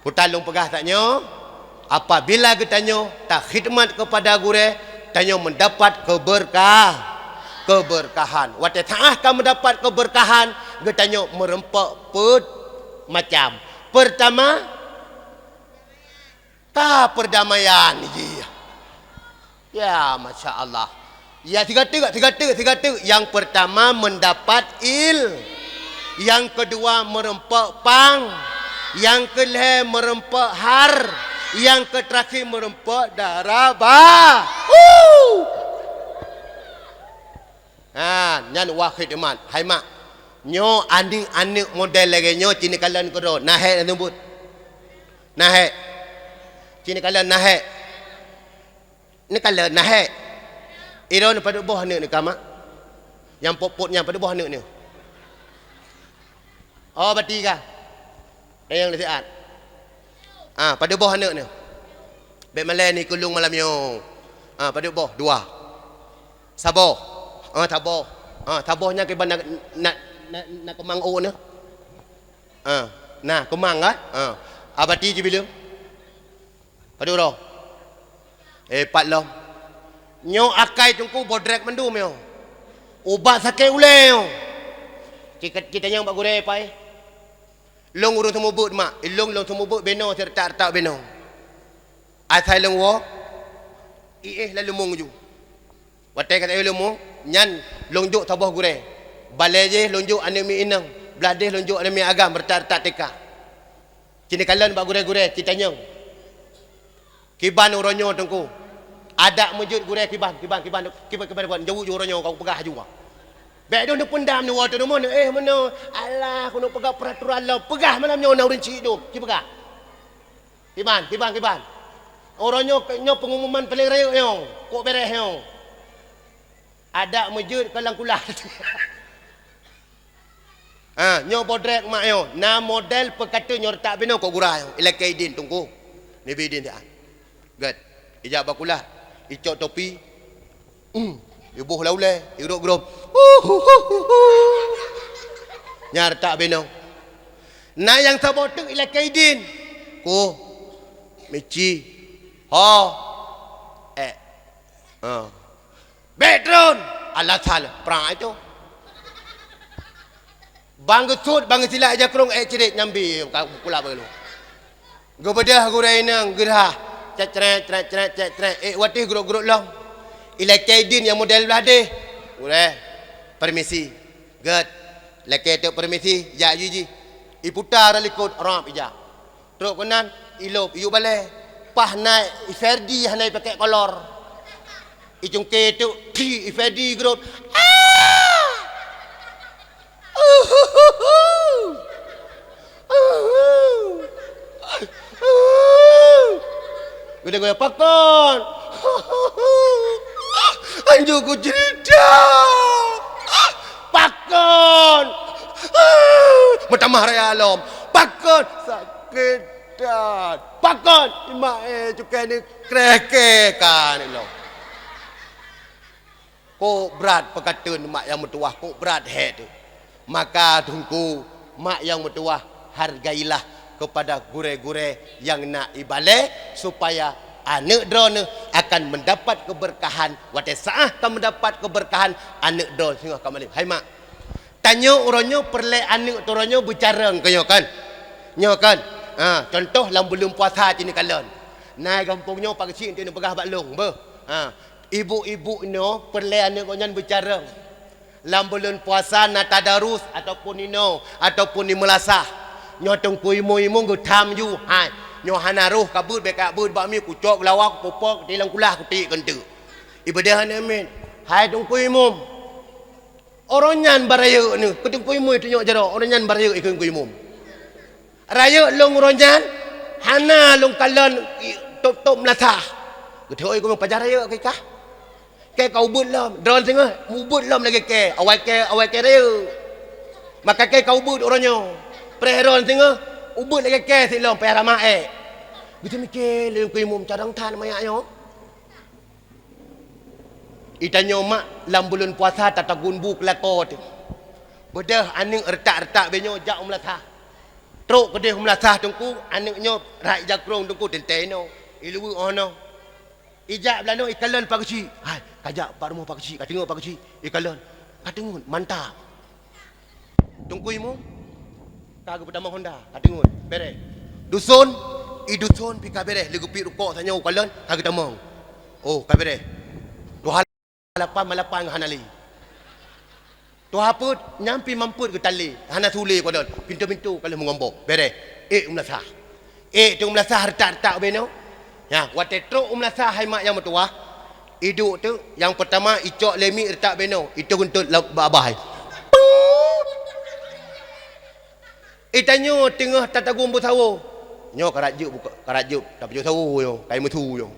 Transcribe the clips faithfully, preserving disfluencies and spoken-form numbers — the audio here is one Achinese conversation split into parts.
Kutalong peugah tanyoe, apabila geutanyoe takhidmat kepada gurée, tanyoe mendapat keberkah, keberkahan. Watée saah ka mendapat keberkahan, geutanyoe meureumpok peuet macam. Pertama, ka perdamaian jih. Ya, masya Allah. Ya, tiga tek, tiga tek, tiga tek. Yang pertama mendapat il. Yang kedua meureumpok pang. Yang keulhée meureumpok har. Yang keuterakhir meureumpok daraba. Uh! Ha, nyan wah khidmat. Hai mak, nyoe aneuëk-aneuëk model lagée nyoe ci neukalon keudroe. Nahek neuseubut. Nahek. Ci neukalon nahek. Neukalon nahek. Iron padub boh aneuëk neuh ka mak? Nyang pot-pot nyan padub boh aneuëk neuh? Oh, bati ka. Nyang leusiat. Ah, padub boh aneuëk neuh? Bék malée ni keulung malam nyoe. Ah, padub boh? Dua. Saboh. Ah, saboh. Ah, saboh nyan kiban na, na, na, na keumang ôk neuh? Ah, na keumang kan? Ah. Abati jibileueng. Padub droe? Eh, pat lom. Nyoe akai teungku bodrek mandum nyoe. Ubat sakét ulée nyoe. Ci, ci tanyong bak gurée pai. Lôn ureuëng seumeubeuet mak, ilong lôn seumeubeuet beno seuretak-retak beno. Asai lôn woe, iéh lam leumong ju. Watée ka iéh leumong, nyan lôn jok saboh gurée. Balée jih lôn jok aneuëk miet inong, blaih deh lôn jok aneuëk miet agam retak-retak tika. Ci neukalon bak gurée-gurée, ci tanyong. Kiban uroe nyoe teungku. Adak meujeuet gurée kiban, kiban, kiban, kiban, kiban, kiban. Jaweueb ju uroe nyoe kau peugah ju. Bék dong neupeundam neuwoe teuh rumoh neuéh meunoe. Alah, keuneuk peugah peraturan lom. Peugah malam nyoe na ureuëng cit dum. Ci peugah. Kiban, kiban, kiban. Uroe nyoe, nyoe pengumuman paléng rayeuk nyoe. Kok béréh nyoe. Adak meujeuet ka lam kulah. Ha, nyoe bodrek mak nyoe. Na model peukateun nyoe retak binoe kok gura nyoe. Ilakée idin teungku. Nibi idin siat. Gét. Ijak bak kulah. Icok topi. Hmm. Iboh lam ulée. Irok grop. Nyan retak binoe. Na nyang saboh teuk ilakée idin. Ku. Mici. Ho. Eh. Ha. Bék tron! Alah sal, prang itu. Bang geusut, bang geusilak ija krong, ék cirit nyambi ka kulak bak geuh. Geubeudôh gurée inong geurhah. Cét-crét, crét-crét, cét-crét. Ék watée geurok-geurok lom. Ilakée idin nyang model blaih deh. Gurée, permisi. Gét. Lakée teuk permisi, jak jih. Iputa rot likot, rab ija. Trok keunan, ilop, iyue balée. Paih na i Ferdi hana ipakék kolor. Icungké teuk, phi i Ferdi geurot. Ah! Uhuhuhu! Uhu! Uhu! Geudeungoe pakon. Anjung ku cerita. Pakon. Meutamah raya lom. Pakon. Sakét that. Pakon. Imak eh cukai ni kreh ke kan ilong. Kok brat peukateun mak nyang meutuwah, kok brat hék teuh. Maka teungku, mak nyang meutuwah, hargailah kepada gurée-gurée nyang na ibalée, supaya aneuëk droeneuh akan mendapat keberkahan. Watée saah ka mendapat keberkahan, aneuëk droe singoh ka malém. Hai mak, tanyoe uroe nyoe peureulée aneuëk droe nyoe beucarông keu nyoe kan? Nyoe kan? Ha, contoh lam buleuen puasa cit neukalon. Na i gampông nyoe Pak Geuchik enteuk neupeugah bak lôn, beuh. Ha, ibu-ibu nyoe peureulée aneuëk gobnyan beucarông. Lam buleuen puasa na tadarus ataupun inoe, ataupun di meulasah. Nyoe teungku imum-imum geutham ju, hai. Nyoe hana roh ka beuet, bék ka beuet bak mi, kucok geulawa, kupupok, di lam kulah, kutik keu enteuk. Ibeudôh aneuëk miet. Hai teungku imum. Uroe nyan bak rayeuk neuh, keu teungku imum tunyok jaroe, uroe nyan bak rayeuk ikeu teungku imum. Rayeuk lôn uroe nyan, hana lôn kalon i-, tôb-tôb meulasah. Geuteuka ikeu pajan rayeuk keu kah. Kée ka ubeuet lom, droe singoh ubeuet lom lagée kée, awai kée, awai kée rayeuk. Maka kée ka ubeuet uroe nyoe. Preh droe singoh ubeuet lagée kée sit lom payah ramah ék. Geuteumiké lé teungku imum, carông that manyak nyoe. Itanyoe mak lam buleuen puasa tatagun bu keu lakoe teuh. Beudôh aneuëk retak-retak binoe jak u meulasah. Trok keudeh u meulasah Teungku, aneuk nyoe rhah ija krông Teungku, teuntèe inoe, iluweue 'oh noe. Ijak blah noe ikalon Pak Geuchik. Hai, kajak bak rumoh Pak Geuchik, kateungoh Pak Geuchik, ikalon. Kateungoh, mantap. Teungku Imum, ka geupeutamong honda, kateungoh, bereh. Duson, i duson pih ka bereh, lé geupiep rukok tanyoe ukalon, ka geutamong. Oh, ka bereh. Tuha lapan malapan hana lé. Tuha peuet, nyang pih mampet geutalé, hana su lé ukalon. Pintoe-pintoe ka lheueh meungombok, bereh. Ék u meulasah. Ék teuk u meulasah reutak-reutak ubé noe. Nyan, watèe trok u meulasah hai mak nyang meutuwah, iduek teuk, nyang peurtama icok lé miek reutak ubé noe, itôh geuntot lam bak babah. Itanyoe teungoh tatagong beusawoe. Nyoe karat jeuet buka, karat jeuet tapajoh sawoe nyoe, kai meusu nyoe.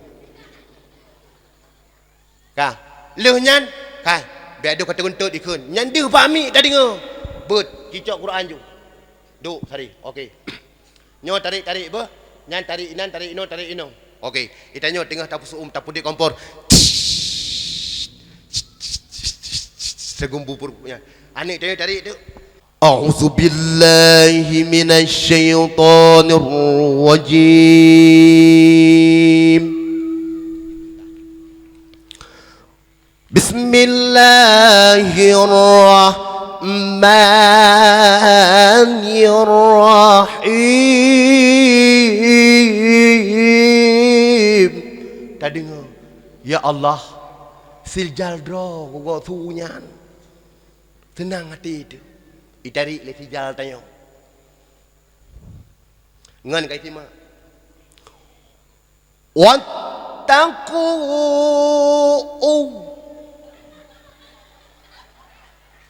Ka. Lheueh nyan, kai, bèk deuh ka teugeuntot ikheun. Nyan deuh bak miek tadeungoe. Beuet, cicok Quran ju. Duek, sari. Oke. Nyoe tarék-tarék beuh. Nyan tarék inan, tarék inoe, tarék inoe. Oke. Itanyoe teungoh tapeusu'um, tapeudeuek kompor. Seugumbu peuruek nyan. Aneuk tanyoe tarék tu. A'udzubillahi minasyaitonirrajim. Bismillahirrahmanirrahim. Tadeungoe, "Ya Allah, siljal droe gogoe su nyan." Seunang até teuh, itarék lé siljal tanyoe. Ngon ka isimak. Wattaqu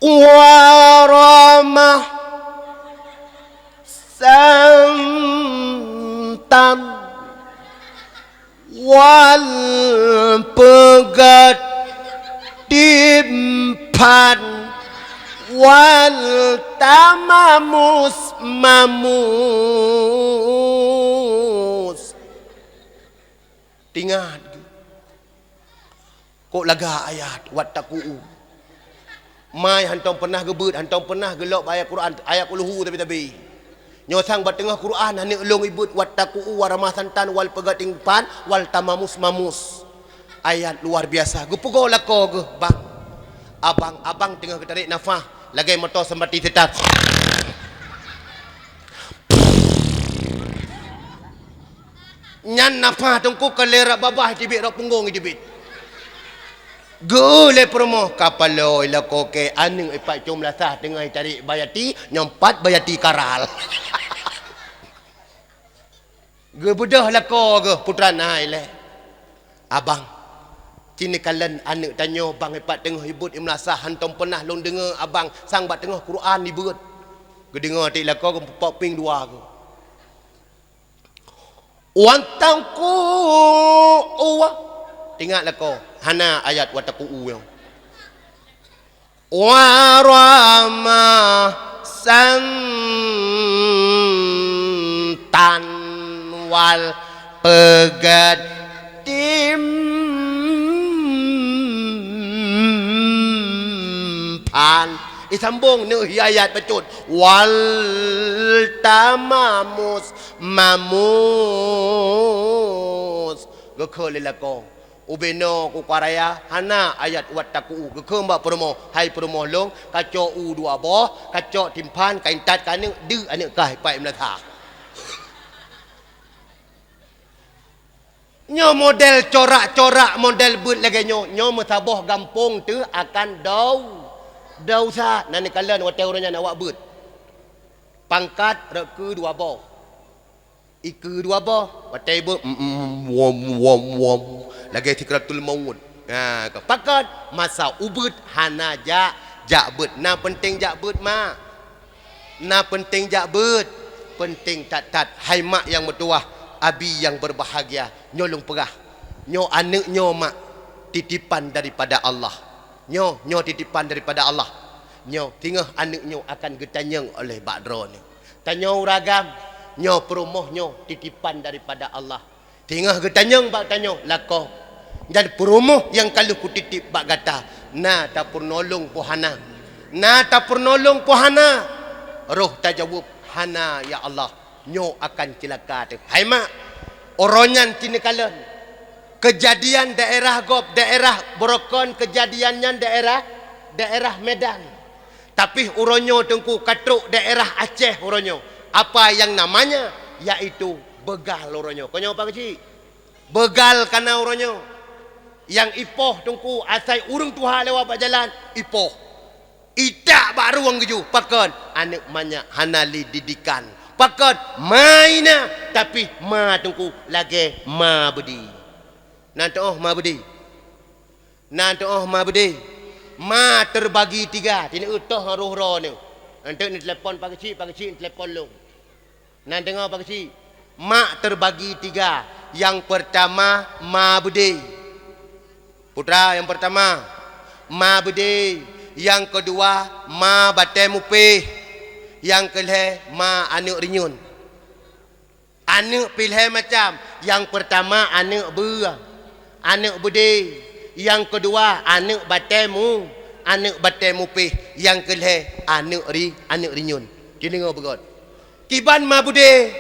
warahmah santan. Wal peugét timphan, wal tamamus mamus. Tingat geuh. Kok lagak ayat, wattaqu. Mai hantom peunah geubeuet, hantom peunah geulok bak ayat Quran, ayat kulhu tabi-tabi. Nyoe sang bak teungoh Quran, aneuk lôn ibeuet, wattaqu, warahmah santan, wal peugét timphan, wal tamamus mamus. Ayat luar biasa. Geupeugoe lakoe geuh, bang. Abang, abang teungoh geutarék nafah, lagèe moto seumati setan. Nyan nafah Teungku ka lé rab babah teubiet, rab punggong teubiet. Geu lé peurumoh, ka paloe lakoe kèe aneuk ipat com lasah teungoh itarék Bayati, nyoe pat Bayati karal. Geubeudôh lakoe geuh putra nai lé. Abang, ci neukalon aneuk tanyoe bang ipat teungoh ibeuet i meulasah hantom peunah lôn deungoe abang sang bak teungoh Quran ibeuet. Geudeungoe até lakoe geuh pok pieng dua geuh. Wan tangku uwa. Tingat lakoe, hana ayat wa taqu u nyoe. Warama santan wal peugét timphan. Isambong neuh ayat bacut. Wal tamamus mamus. Geukheun lé lakoe. Ubé noe kukaraya hana ayat wat taku u. Geukheun bak peurumoh, hai peurumoh lôn, kacok u dua boh, kacok timphan, kaintat keu aneuk, deuk aneuk kah ipat i meulasah. Nyoe model corak-corak model beuet lagèe nyoe, nyoe meusaboh gampông teuh akan dau, dau sa. Na neukalon watèe uroe nyan awak beuet. Pangkat rot keu dua boh. Ikeue dua boh, watèe beuet, mm, mm, wom, wom, wom, lagèe sikratul maut. Ha, ka pakon masa ubeuet hana jak, jak beuet. Na peunteng jak beuet, mak? Na peunteng jak beuet? Peunteng that-that. Hai mak nyang meutuwah, abi nyang beubahgia, nyoe lôn peugah. Nyoe aneuk nyoe, mak, titipan daripada Allah. Nyoe, nyoe titipan daripada Allah. Nyoe, singoh aneuk nyoe akan geutanyong oleh bak droeneuh. Tanyoe ureueng agam, nyoe peurumoh nyoe titipan daripada Allah. Singoh geutanyong bak tanyoe lakoe, dan peurumoh nyang ka lheueh kutitip bak gata, na tapeurunoe lôn peu hana. Na tapeurunoe lôn peu hana. Roh tajaweueb, Hana, ya Allah, nyoe akan ceulaka teuh. Hai mak, uroe nyan cit neukalon. Keujadian daerah gob, daerah Brokon, keujadian nyan daerah, daerah Medan. Tapi uroe nyoe Teungku ka trok daerah Aceh uroe nyoe. Apa yang namanya? Yaitu beugal uroe nyoe. Kon nyoe Pak Keuchik? Beugal ka na uroe nyoe. Nyang ipoh Teungku asai ureuëng tuha lewat bak jalan, ipoh. Itak bak rueng geujok, pakon? Aneuëk manyak hana lé didikan. Pakon? Ma na, tapi ma Teungku lagée ma beudé. Na teuoh ma beudé. Na teuoh ma beudé. Ma teubagi tiga, teuneuk toh roh droeneuh. Anteuk neutelepon Pak Keuchik, Pak Keuchik neutelepon lôn. Na deungoe Pak Keuchik, mak teubagi tiga. Nyang peurtama ma beudé. Putra, nyang peurtama ma beudé, nyang keudua ma batée mupéh, nyang keulhée ma aneuëk rinyun. Aneuëk pih lhée macam, nyang peurtama aneuëk beu, aneuëk beudé, nyang keudua aneuëk batée mu, aneuëk batée mupéh, nyang keulhée aneuëk ri, aneuëk rinyun. Ci deungoe beugét. Kiban ma beudé,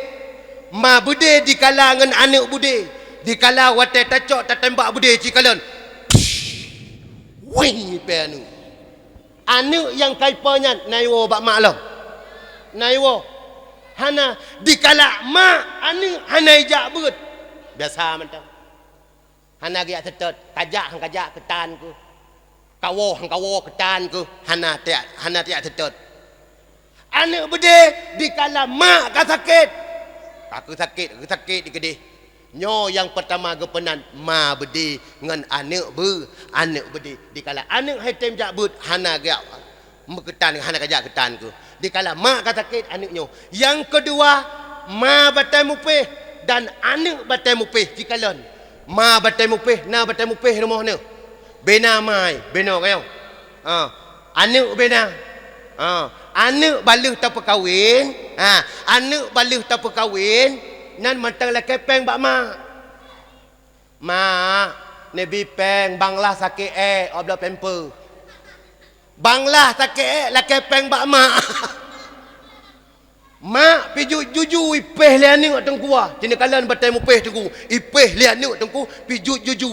ma beudé dikala ngon aneuëk beudé, dikala watée tacok tatembak beudé ci kalon. Wing ipée aneuëk. Aneuëk nyang ka ipoh nyan na iwoe bak mak lom. Na iwoe. Hana, dikala mak aneuëk hana ijak beuet. Biasa mantong. Hana geujak seutôt, kajak han kajak keutan keuh. Kawoe han kawoe keutan keuh, hana tiak, hana tiak seutôt. Aneuëk beudé dikala mak ka sakét. Ka keuh sakét, ka keuh sakét dikeudeh. Nyoe nyang peurtama geupeunan ma beudé ngon aneuëk beu, aneuëk beudé. Dikala aneuëk hai tem jak beuet, hana geujak meukeutan, hana kajak keutan keuh. Dikala mak ka sakét aneuëk nyoe. Nyang keudua, ma batée mupéh dan aneuëk batée mupéh ci kalon. Ma batée mupéh, na batée mupéh rumoh neuh. Bena mai, bena kayong. Ha, aneuëk bena. Ha, aneuëk baleueh tapeukawen, ha, aneuëk baleueh tapeukawen, nan mantong lakée péng bak mak. Mak, neubi péng, bang lah sakét ék, ôb bloe pamper. Bang lah sakét ék, lakée péng bak mak. Mak, pih jeuet juju ipéh lé aneuëk Teungku. Ci neukalon batée mupéh Teungku, ipéh lé aneuëk Teungku, pih jeuet juju.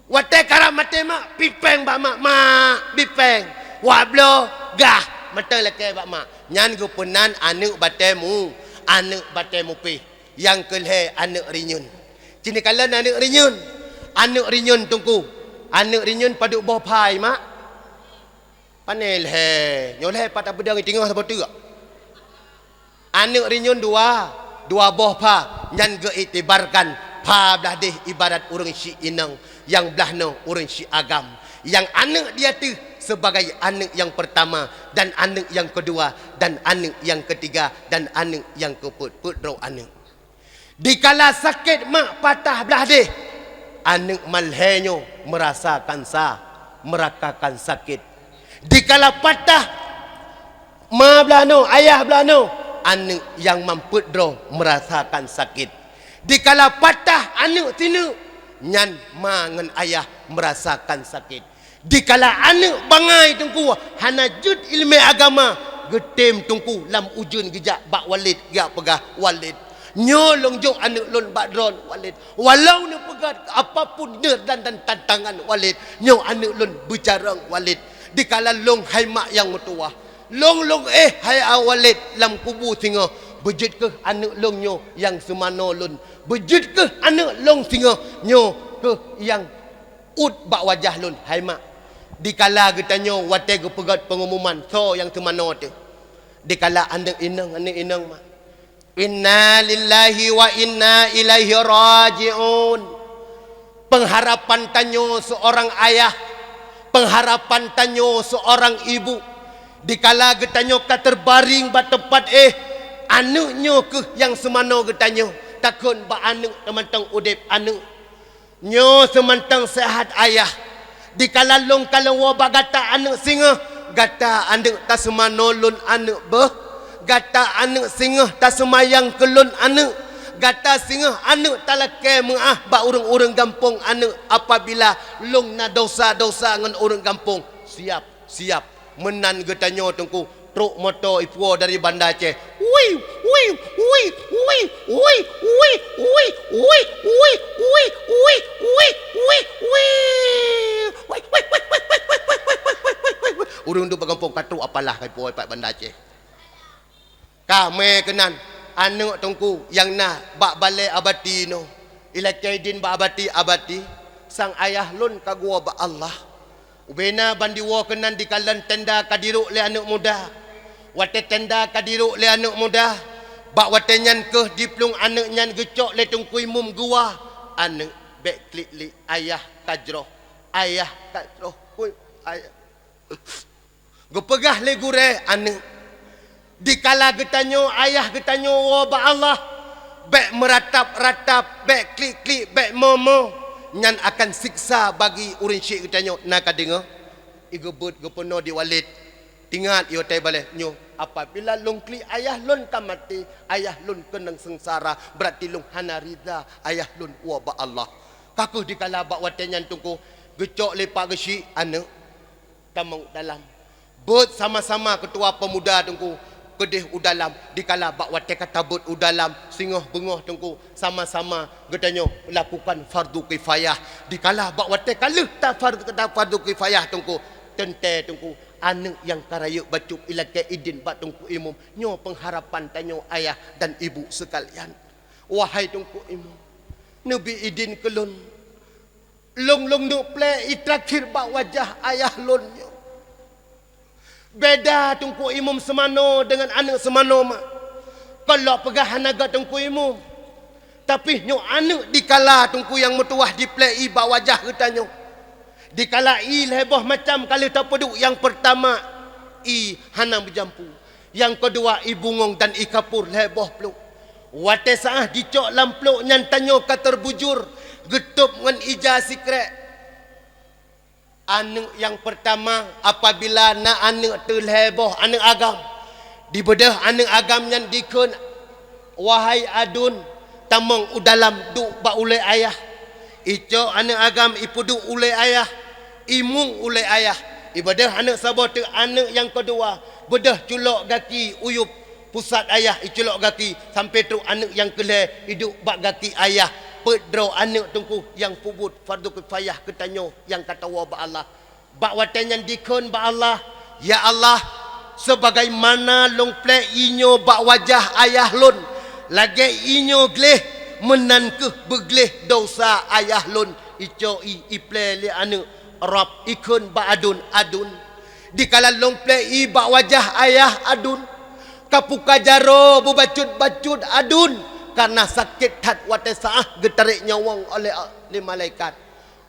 Watée karab maté mak, pi péng bak mak, mak, bi péng. Wak bloe, gah, mantong lakée bak mak. Nyan geupeunan aneuëk batée mu, aneuëk batée mupéh. Nyang keulhée aneuëk rinyun. Ci neukalon aneuëk rinyun. Aneuëk rinyun Teungku. Aneuëk rinyun padub boh pha, mak? Pane lhée, nyoe lhée pat tapeudong i teungoh saboh teuk. Aneuëk rinyun dua, dua boh pha, nyan geuiktibarkan pha blaih deh ibarat ureuëng si inong, nyang blaih noe ureuëng si agam. Nyang aneuëk di ateueh sebagai aneuëk nyang peurtama, dan aneuëk nyang keudua, dan aneuëk nyang keutiga, dan aneuëk nyang keupeuet, peuet droe aneuëk. Dikala sakét mak patah blaih deh, aneuëk malhée nyoe meurasakan sa-, meurasakan sakét. Dikala patah ma blaih noe, ayah blaih noe, aneuëk nyang meumpeuet droe meurasakan sakét. Dikala patah aneuëk sineuk, nyan ma ngon ayah meurasakan sakét. Dikala aneuëk bangai Teungku hana jeuet iéleumé agama, geutem Teungku lam ujeuen geujak bak walét, geujak peugah, "Walét, nyoe lôn jok aneuëk lôn bak droen, Walét. Walau neupeugah apapun deuh dan, dan tantangan, Walét, nyoe aneuëk lôn beucarông, Walét." Dikala lôn hai mak nyang meutuwah, lôn, lôn éh hai a Walét lam kubu singoh, beujeuet kheueh aneuëk lôn nyoe nyang seumanoe lôn, beujeuet kheueh aneuëk lôn singoh nyoe kheueh nyang ut bak wajah lôn, hai mak. Dikala geutanyoe watée geupeugét peungumuman soe nyang seumanoe teuh, dikala aneuëk inong, aneuëk inong mak, "Inna lillahi wa inna ilaihi raji'un." Pengharapan tanyoe seorang ayah, pengharapan tanyoe seorang ibu, dikala geutanyoe ka teubaring bak teumpat éh, aneuëk nyoe kheueh nyang seumanoe geutanyoe, takheun bak aneuëk teumantong udeb aneuëk. Nyoe seumantong seuhat ayah. Dikala lôn ka lôn woe bak gata aneuëk singoh, gata aneuëk taseumanoe lôn aneuëk beuh. Gata aneuëk singoh taseumayang keu lôn aneuëk. Gata singoh aneuëk talakée meuáh bak ureuëng-ureuëng gampông aneuëk apabila lôn na dosa-dosa ngon ureuëng gampông. Siap, siap. Meunan geutanyoe Teungku Trok moto ipuwoe dari Banda Aceh. Ui, ui, ui. Ureuëng duek bak gampông ka trok apalah ka ipuwoe bak Banda Aceh. Ka mè keunan, aneuëk Teungku nyang na bak balée Abati nyoe, ilakée idin bak Abati, "Abati, sang ayah lôn ka geuwoe bak Allah." Ubena ban diwoe keunan dikalon tenda ka dirok lé aneuëk muda. Watée tenda ka dirok lé aneuëk muda, bak watée nyan kheueh diplueng aneuëk nyan geucok lé Teungku Imum geuwa, "Aneuëk, bék klik-klik, ayah ka jroh, ayah ka jroh, ui, ayah." Geupeugah lé gurée aneuëk, "Dikala geutanyoe ayah geutanyoe woe bak Allah, bék meuratap-ratap, bék klik-klik, bék mo-mo, nyan akan siksa bagi ureuëng syik geutanyoe." Na ka deungoe? Igeubeuet geupeunoh di Walid. Tingat yoe tai balée nyoe, "Apabila lôn klik ayah lôn ka maté, ayah lôn keunong seungsara, beurati lôn hana ridha ayah lôn woe bak Allah." Ka kheueh dikala bak watée nyan Teungku geucok lé Pak Geuchik aneuëk. Tamong u dalam. Beuet sama-sama keutua peumuda Teungku keudeh u dalam. Dikala bak watée ka tabeuet u dalam, singoh beungoh Teungku sama-sama geutanyoe lakukan fardu kifayah. Dikala bak watée ka lheueh ta far-, ta fardu kifayah Teungku, teuntée Teungku, aneuëk nyang ka rayeuk bacut ilakée idin bak Teungku Imum, "Nyoe peungharapan tanyoe ayah dan ibu seukalian. Wahai Teungku Imum, neubi idin keu lôn." Lôn, lôn duek plée ié teurakhier bak wajah ayah lôn nyoe. Beda Teungku Imum seumanoe deungon aneuëk seumanoe mak. Kon lôn peugah hana göt Teungku Imum. Tapi nyoe aneuëk dikala Teungku nyang meutuwah diplée ié bak wajah geutanyoe. Dikala ié lhée boh macam ka lheueh tapeuduek, nyang peurtama ié hana meujampu. Nyang keudua ié bungöng dan ié kapur lhée boh plôk. Watée sa'ah jicok lam plôk nyan tanyoe ka teubujur, geutôb ngon ija sikrek. Aneuëk nyang peurtama, apabila na aneuëk teu lhée boh aneuëk agam, dibeudôh aneuëk agam nyan dikheun, "Wahai aduen, tamong u dalam duek bak ulée ayah." Icok aneuëk agam ipeuduek ulée ayah, imung ulée ayah. Ibeudôh aneuëk saboh teuk, aneuëk nyang keudua, beudôh culok gaki uyueb pusat ayah, iculok gaki sampoe trok aneuëk nyang keulhée iduek bak gaki ayah. Peuet droe aneuëk Teungku nyang peubuet fardu kifayah geutanyoe nyang ka tawoe bak Allah. Bak watée nyan dikheun bak Allah, "Ya Allah, seubagaimana lôn plée ié nyoe bak wajah ayah lôn, lagée ié nyoe gleh, meunan kheueh beugleh desya ayah lôn." Icok ié iplée lé aneuëk, rab ikheun bak aduen, "Aduen, dikala lôn plée ié bak wajah ayah aduen, kapuka jaroe beubacut-bacut aduen, kareuna sakét that watée sa'ah geutarek nyawöng oleh, lé malaikat."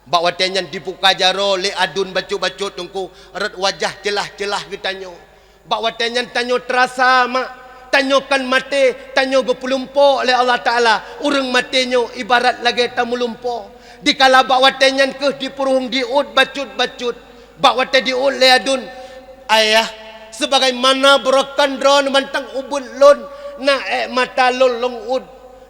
Bak watée nyan dipuka jaroe lé aduen bacut-bacut Teungku, rot wajah ceulah-ceulah geutanyoe. Bak watée nyan tanyoe teurasa mak, tanyoe kan maté, tanyoe geupeulumpo lé Allah Taala. Ureuëng maté nyoe ibarat lagée tameulumpo. Dikala bak watée nyan kheueh dipeuruhueng diuet bacut-bacut. Bak watée diuet lé aduen, "Ayah, seubagaimana beureukan droeneueh mantong ubeuet lôn, na ék mata lôn lôn uet."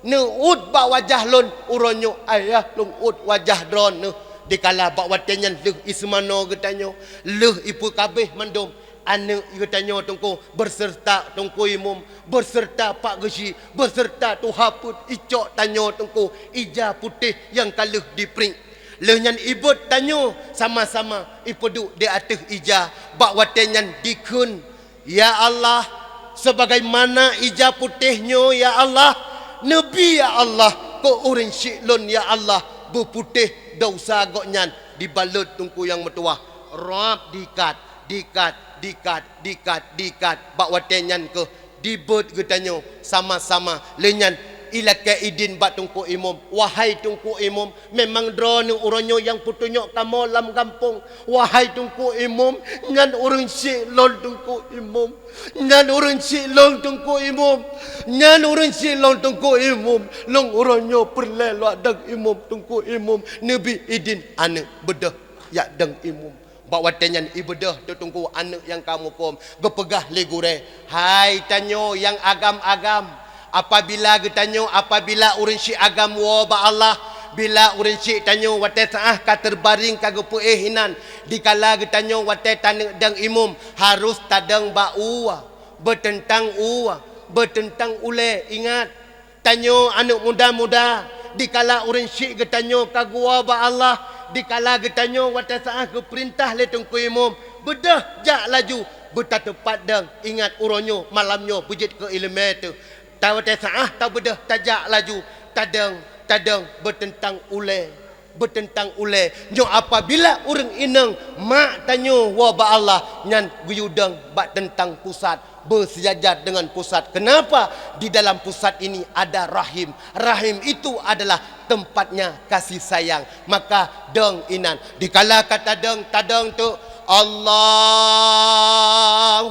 Neuuet bak wajah lôn, uroe nyoe ayah lôn uet wajah droeneueh. Dikala bak watée nyan lheueh iseumanoe geutanyoe, lheueh ipeukabeh mandum, aneuëk geutanyoe Teungku, beuseureuta Teungku Imum, beuseureuta Pak Geuchik, beuseureuta tuha peuet, icok tanyoe Teungku ija putéh nyang ka lheueh dipriek. Lheueh nyan ibeuet tanyoe sama-sama ipeuduek di ateueh ija. Bak watée nyan dikheun, "Ya Allah, seubagaimana ija putéh nyoe, ya Allah, neubi, ya Allah, keu ureuëng syik lôn, ya Allah, beuputéh desya gobnyan." Dibalot Teungku nyang meutuwah, rab diikat, diikat, diikat, diikat, diikat. Bak watée nyan kheueh dibeuet geutanyoe sama-sama. Lheueh nyan ilakée idin bak Teungku Imum, "Wahai Teungku Imum, memang droeneueh uroe nyoe nyang peutunyok kamoe lam gampông. Wahai Teungku Imum, nyan ureuëng syik lôn Teungku Imum. Nyan ureuëng syik lôn Teungku Imum. Nyan ureuëng syik lôn Teungku Imum. Lôn uroe nyoe peureulée lôn dong Imum Teungku Imum. Neubi idin aneuëk beudôh jak dong Imum." Bak watée nyan ibeudôh Teungku aneuëk nyang ka muphom, geupeugah lé gurée, "Hai tanyoe nyang agam-agam, apabila geutanyoe, apabila ureuëng syik agam woe bak Allah, Bila ureuëng syik tanyoe watée seu'ah ka teubaring ka geupeuéh inan, dikala geutanyoe watée taneuk dong imum, harôh tadong bak u, beuteuntang u, beuteuntang ulée. Ingat, tanyoe aneuëk muda-muda, dikala ureuëng syik geutanyoe ka geuwoe bak Allah, dikala geutanyoe watée seu'ah geupeurintah lé teungku imum, beudôh jak laju, beutateupat dong. Ingat, uroe nyoe, malam nyoe, beujeuet keu iéleumé teuh. Watée seu'ah tabeudôh tajak laju, tadong, tadong, beuteuntang ulée, beuteuntang ulée. Nyoe apabila ureuëng inong mak tanyoe woe bak Allah, nyan geuyue dong bak teuntang pusat, beuseujajar deungon pusat. Kenapa? Di dalam pusat ini ada rahim. Rahim itu adalah tempatnya kasih sayang. Maka dong inan. Dikala ka tadong, tadong tu, Allahu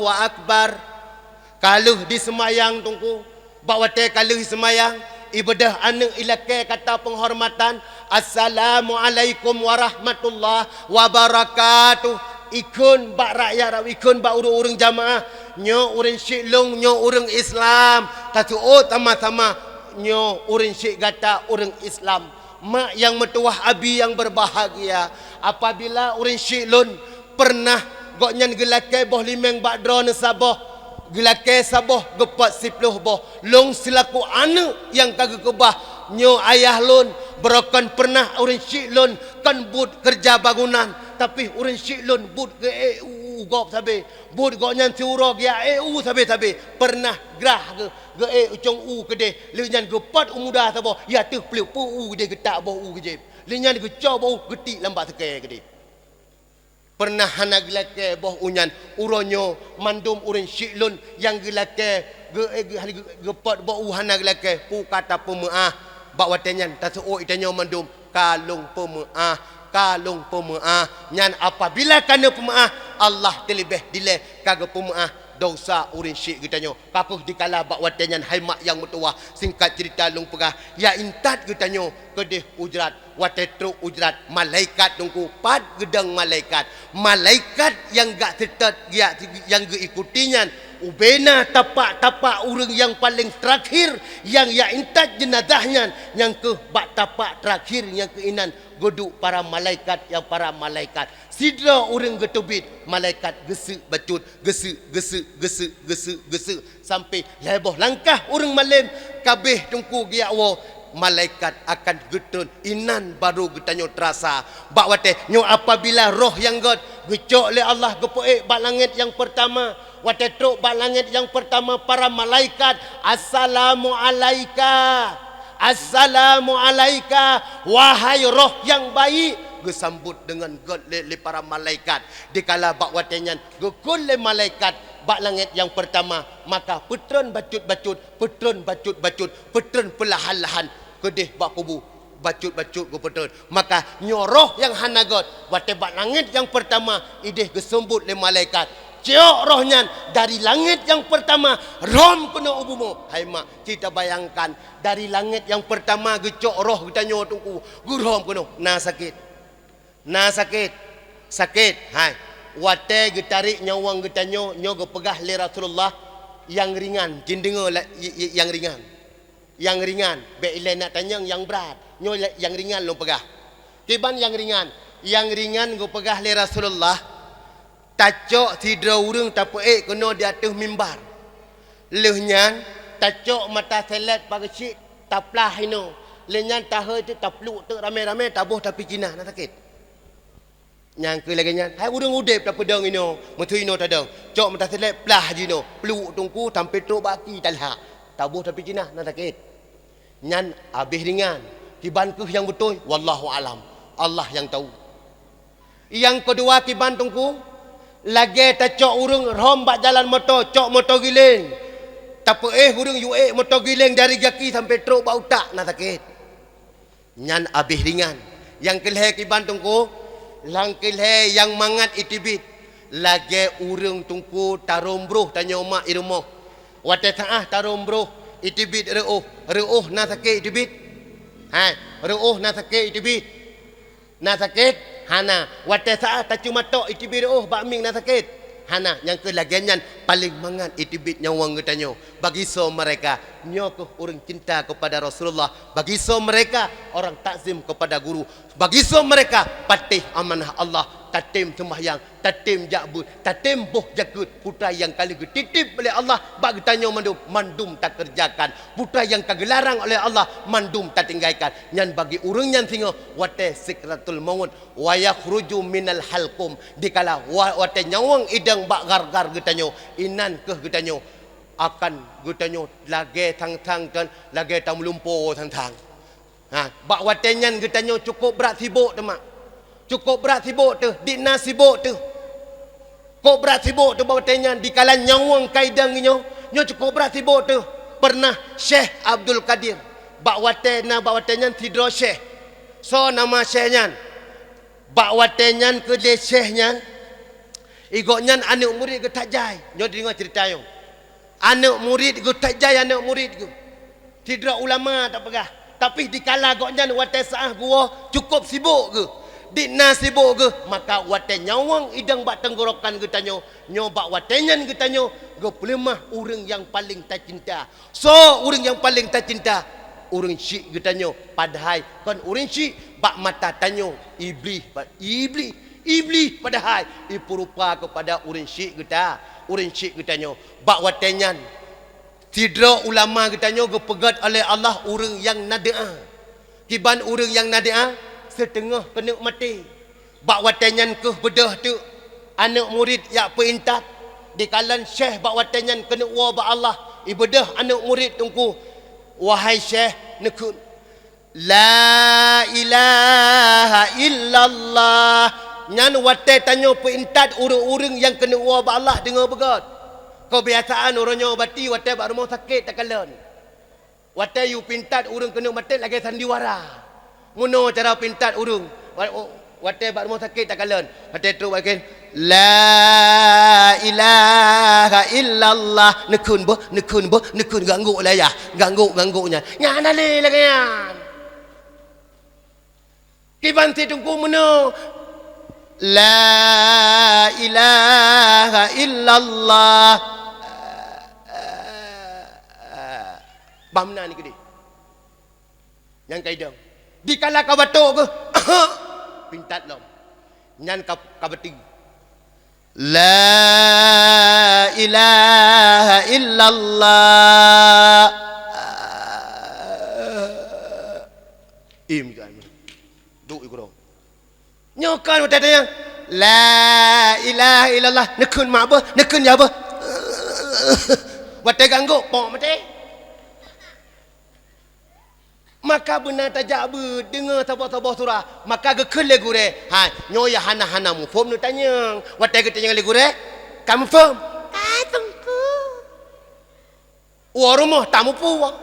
Akbar. Ka lheueh diseumayang teungku, bak watée ka lheueh seumayang, ibeudôh aneuëk ilakée kata peunghormatan, "Assalamualaikum warahmatullahi wabarakatuh." Ikheun bak rakyat, ikheun bak ureuëng-ureuëng jamaah, "Nyoe ureuëng syik lôn, nyoe ureuëng Islam." Taseuôt sama-sama, "Nyoe ureuëng syik gata ureuëng Islam." Mak nyang meutuwah, abi nyang berbahagia, apabila ureuëng syik lôn pernah gobnyan geulakée boh limeng bak droeneuh saboh, geulakée saboh geupot siploh boh. Lôn seulaku aneuëk nyang ka geukeubah, nyoe ayah lôn, beurokon pernah ureuëng syik lôn kon buet keureuja bangunan, tapi ureuëng syik lôn buet geuék u gob sabe, buet gobnyan siuroe geuék u sabe-sabe, pernah grah geu-, geuék u cong u keudeh, lheueh nyan geupot u muda saboh, ya teuh pleuek peu u keudeh geutak boh u keujép, lheueh nyan geucok boh u geutik lam bak seukée keudeh. Pernah hana geulakée boh u nyan, uroe nyoe mandum ureuëng syik lôn nyang geulakée, geu-, geu-, geu-, geupot boh u hana geulakée, peu ka tapeumeuáh. Bak watée nyan taseuôt tanyoe mandum, ka lôn peumeuáh, ka lôn peumeuáh. Nyan apabila ka neupeumeuáh, Allah teuleubeh dilée ka geupeumeuáh desya ureuëng syik geutanyoe. Ka kheueh dikala bak watée nyan hai mak nyang meutuwah, singkat ceurita lôn peugah, ya intat geutanyoe keudeh u jrat. Watée trok u jrat, malaikat teungku, pat geudong malaikat. Malaikat nyang gak seutôt, gak, nyang geuikuti nyan, ubena tapak-tapak ureuëng nyang paleng teurakhir, nyang ya intat jeunazah nyan, nyang kheueh bak tapak teurakhir nyang keuinan geuduek para malaikat nyang para malaikat. Sidroe ureuëng geuteubiet, malaikat geuseuk bacut, geuseuk, geuseuk, geuseuk, geuseuk, geuseuk. Sampai lhée boh langkah ureuëng malém, ka abéh teungku geujak woe, malaikat akan geutreun. Inan barô geutanyoe teurasa. Bak watée nyoe apabila roh nyang gét geucok lé Allah geupeuék bak langét nyang peurtama, watée trok bak langét nyang peurtama para malaikat, "Assalamualaika, assalamualaika, wahai roh nyang baik," geusambot deungon gét lé, lé para malaikat. Dikala bak watée nyan geukheun lé malaikat bak langét nyang peurtama, maka peutreun bacut-bacut, peutreun bacut-bacut, peutreun peulahan-lahan keudeh bak kubu, bacut-bacut geupeutreun. Maka nyoe roh nyang hana gét, watée bak langét nyang peurtama ideh geuseumbot lé malaikat, "Cok roh nyan dari langét nyang peurtama, rhom keunoe u bumoe." Hai mak, ci tabayangkan, dari langét nyang peurtama geucok roh geutanyoe teungku, geurhom keunoe, na sakét. Na sakét? Sakét, hai. Watée geutarek nyawöng geutanyoe, nyoe geupeugah lé Rasulullah, "Nyang ringan," cit deungoe la-, i-, i-, "nyang ringan. Nyang ringan, bék ilée neuk tanyong nyang brat. Nyoe la-, nyang ringan lôn peugah." Kiban nyang ringan? Nyang ringan geupeugah lé Rasulullah, tacok sidroe ureuëng tapeuék keunoe di ateueh mimbar. Lheueh nyan, tacok mata selet pageue cit taplah inoe. Lheueh nyan tahôi teuk tapluek teuk ramé-ramé taboh tapi Cina, na sakét. Nyang keu lagée nyan, hai ureuëng udeb tapeudong inoe, meuseu inoe tadong. Cok mata selet plah jinoe, pluek teungku sampai trok bak aki talhak. Taboh tapi Cina, na sakét. Nyan abéh ringan. Kiban keuh nyang beutôi, wallahu alam. Allah nyang tahu. Nyang keudua kiban teungku, lagée tacok ureuëng rhom bak jalan moto, cok moto giléng. Tapeuéh ureuëng yuék moto giléng dari gaki sampai trok bak utak, na sakét. Nyan abéh ringan. Nyang keulhée kiban teungku, nyang keulhée nyang mangat iteubiet. Lagée ureuëng teungku tarhom broh tanyoe mak i rumoh. Watée seu'ah tarhom broh, iteubiet reuôh. Reuôh na sakét iteubiet? Hai, reuôh na sakét iteubiet? Na sakét? Hana. Watée seu'ah tacumatok iteubiet reuôh bak mieng na sakét? Hana, nyang keuh lagée nyan paleng mangat iteubiet nyawöng geutanyoe. Bagi soe mereka, nyoe keuh ureuëng cinta kepada Rasulullah. Bagi soe mereka, orang takzim kepada guru. Bagi soe mereka, patéh amanah Allah, tatem seumbahyang, tatem jak beuet, tatem boh jakeuet, peue nyang ka lheueh geutitip lé Allah bak geutanyoe mandum, mandum takeureujakan. Peue nyang ka geularang oleh Allah, mandum tatinggaikan. Nyan bagi ureuëng nyan singoh watée sikratul maut, wa yakhruju minal halqum, dikala wa-, watée nyawöng idong bak gar-gar geutanyoe, inan keuh geutanyoe akan geutanyoe lagée thang-thang dan lagée tameulumpoe thang-thang. Ha, bak watée nyan geutanyoe cukôp brat sibok teuma. Cukôp brat sibok teuh, dikna sibok teuh. Cukôp brat sibok teuh bak watée nyan, dikala nyawöng ka idong nyoe, nyoe cukôp brat sibok teuh. Pernah Syekh Abdul Qadir, bak watée na, bak watée nyan sidroe syekh. Soe nama syekh nyan? Bak watée nyan keu lé syekh nyan, i gobnyan aneuëk murit geuh that jai. Nyoe deungoe ceurita nyoe. Aneuëk murit geuh that jai, aneuëk murit geuh. Sidroe ulama tapeugah, tapi dikala gobnyan watée sa'ah geuwoe cukôp sibok geuh, dikna sibok geuh, maka watée nyawöng idong bak teunggorokan geutanyoe, nyoe bak watée nyan geutanyoe geupeuleumah ureuëng nyang paleng tacinta. Soe ureuëng nyang paleng tacinta? Ureuëng syik geutanyoe, padahai kon ureuëng syik, bak mata tanyoe Iblih, pa-, Iblih, Iblih, padahai ipeurupa keupada ureuëng syik geuta-, ureuëng syik geutanyoe. Bak watée nyan, sidroe ulama geutanyoe geupeugét oleh Allah ureuëng nyang na doá. Kiban ureuëng nyang na doá, siteungoh keuneuk maté. Bak watée nyan keuh beudôh teuk aneuëk murit jak peuintat. Dikalon syekh bak watée nyan keuneuk woe bak Allah, ibeudôh aneuëk murit teungku, "Wahai syekh, neukheun, la ilaha illallah." Nyan watée tanyoe peuintat ureuëng-ureuëng nyang keuneuk woe bak Allah deungoe beugét. Keubiasaan uroe nyoe bati watée bak rumoh sakét takalon. Watée yue peuintat ureuëng keuneuk maté lagée sandiwara. Meunoe cara peuintat ureuëng. Wa-, wa-, watée bak rumoh sakét takalon. Watée trok bak kheun, "La ilaha illallah." Neukheun beuh, neukheun beuh, neukheun, gak nggok lé yah. Gak nggok, gak nggok nyan. Nyan hana lé lagée nyan. Kiban si teungku meunoe, "La ilaha illallah." Bah meunan ni keudeh. Nyang ka idong. Dikala ka batok geuh, peuintat lom. Nyan ka, ka beuti. "La ilaha illallah." Im, duek i keudroe. Nyoe kan watée tanyong, "La ilaha illallah," neukheun mak beuh, neukheun yah beuh. Watée gak nggok, pok maté. Maka beuna tajak beudeungoe saboh-saboh surah, maka geukheun lé gurée, "Hai, nyoe nyang hana-hana muphom neutanyong." Watée geutanyong lé gurée, "Ka muphom?" "Ka, Teungku." Uroe rumoh tamuphom.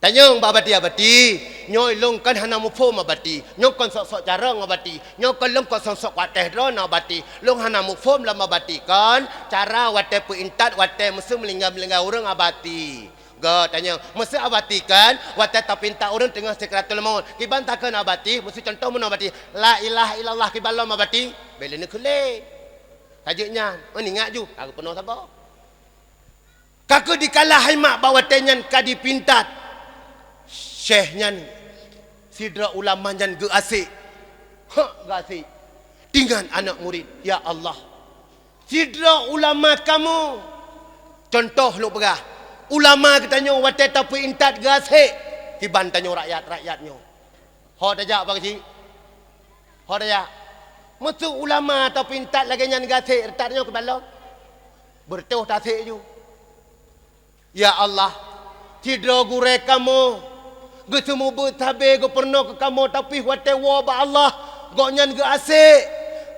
Tanyong bak abati, "Abati, nyoe lôn kan hana muphom abati. Nyoe kon sok-sok carông abati. Nyoe kon lôn kon sok-sok kuateh droe na abati. Lôn hana muphom lom abati kon cara watée peuintat, watée meuseu meulinggai-meulinggai ureuëng abati." Go tanyong, "Meuseu abati kan watée tapeuintat ureuëng teungoh sikratul maut, kiban takheun abati, meuseu cuntoh meunoe abati, 'La ilaha illallah,' kiban lom abati?" Bék lé neukheun lé. Ka jeuet nyan, oh, ingat ju, ka geupeunoh saboh. Ka keuh dikala hai mak bak watée nyan ka dipeuintat, syekh nyan, sidroe ulama nyan geuasék. Hak geuasék. Deungon aneuëk murit, "Ya Allah, sidroe ulama kamoe," cuntoh lôn peugah, ulama geutanyoe watée tapeuintat geuasék, kiban tanyoe rakyat-rakyat nyoe. Ho tajak bak keuchik? Ho tajak? Meuseu ulama tapeuintat lagée nyan geuasék, reutak nyoe keu balom. Beureutoh tasék ju. Ya Allah, sidroe gurée kamoe geuseumeubeuet sabe geupeurunoe keu kamoe, tapi watée woe bak Allah, gobnyan geuasék,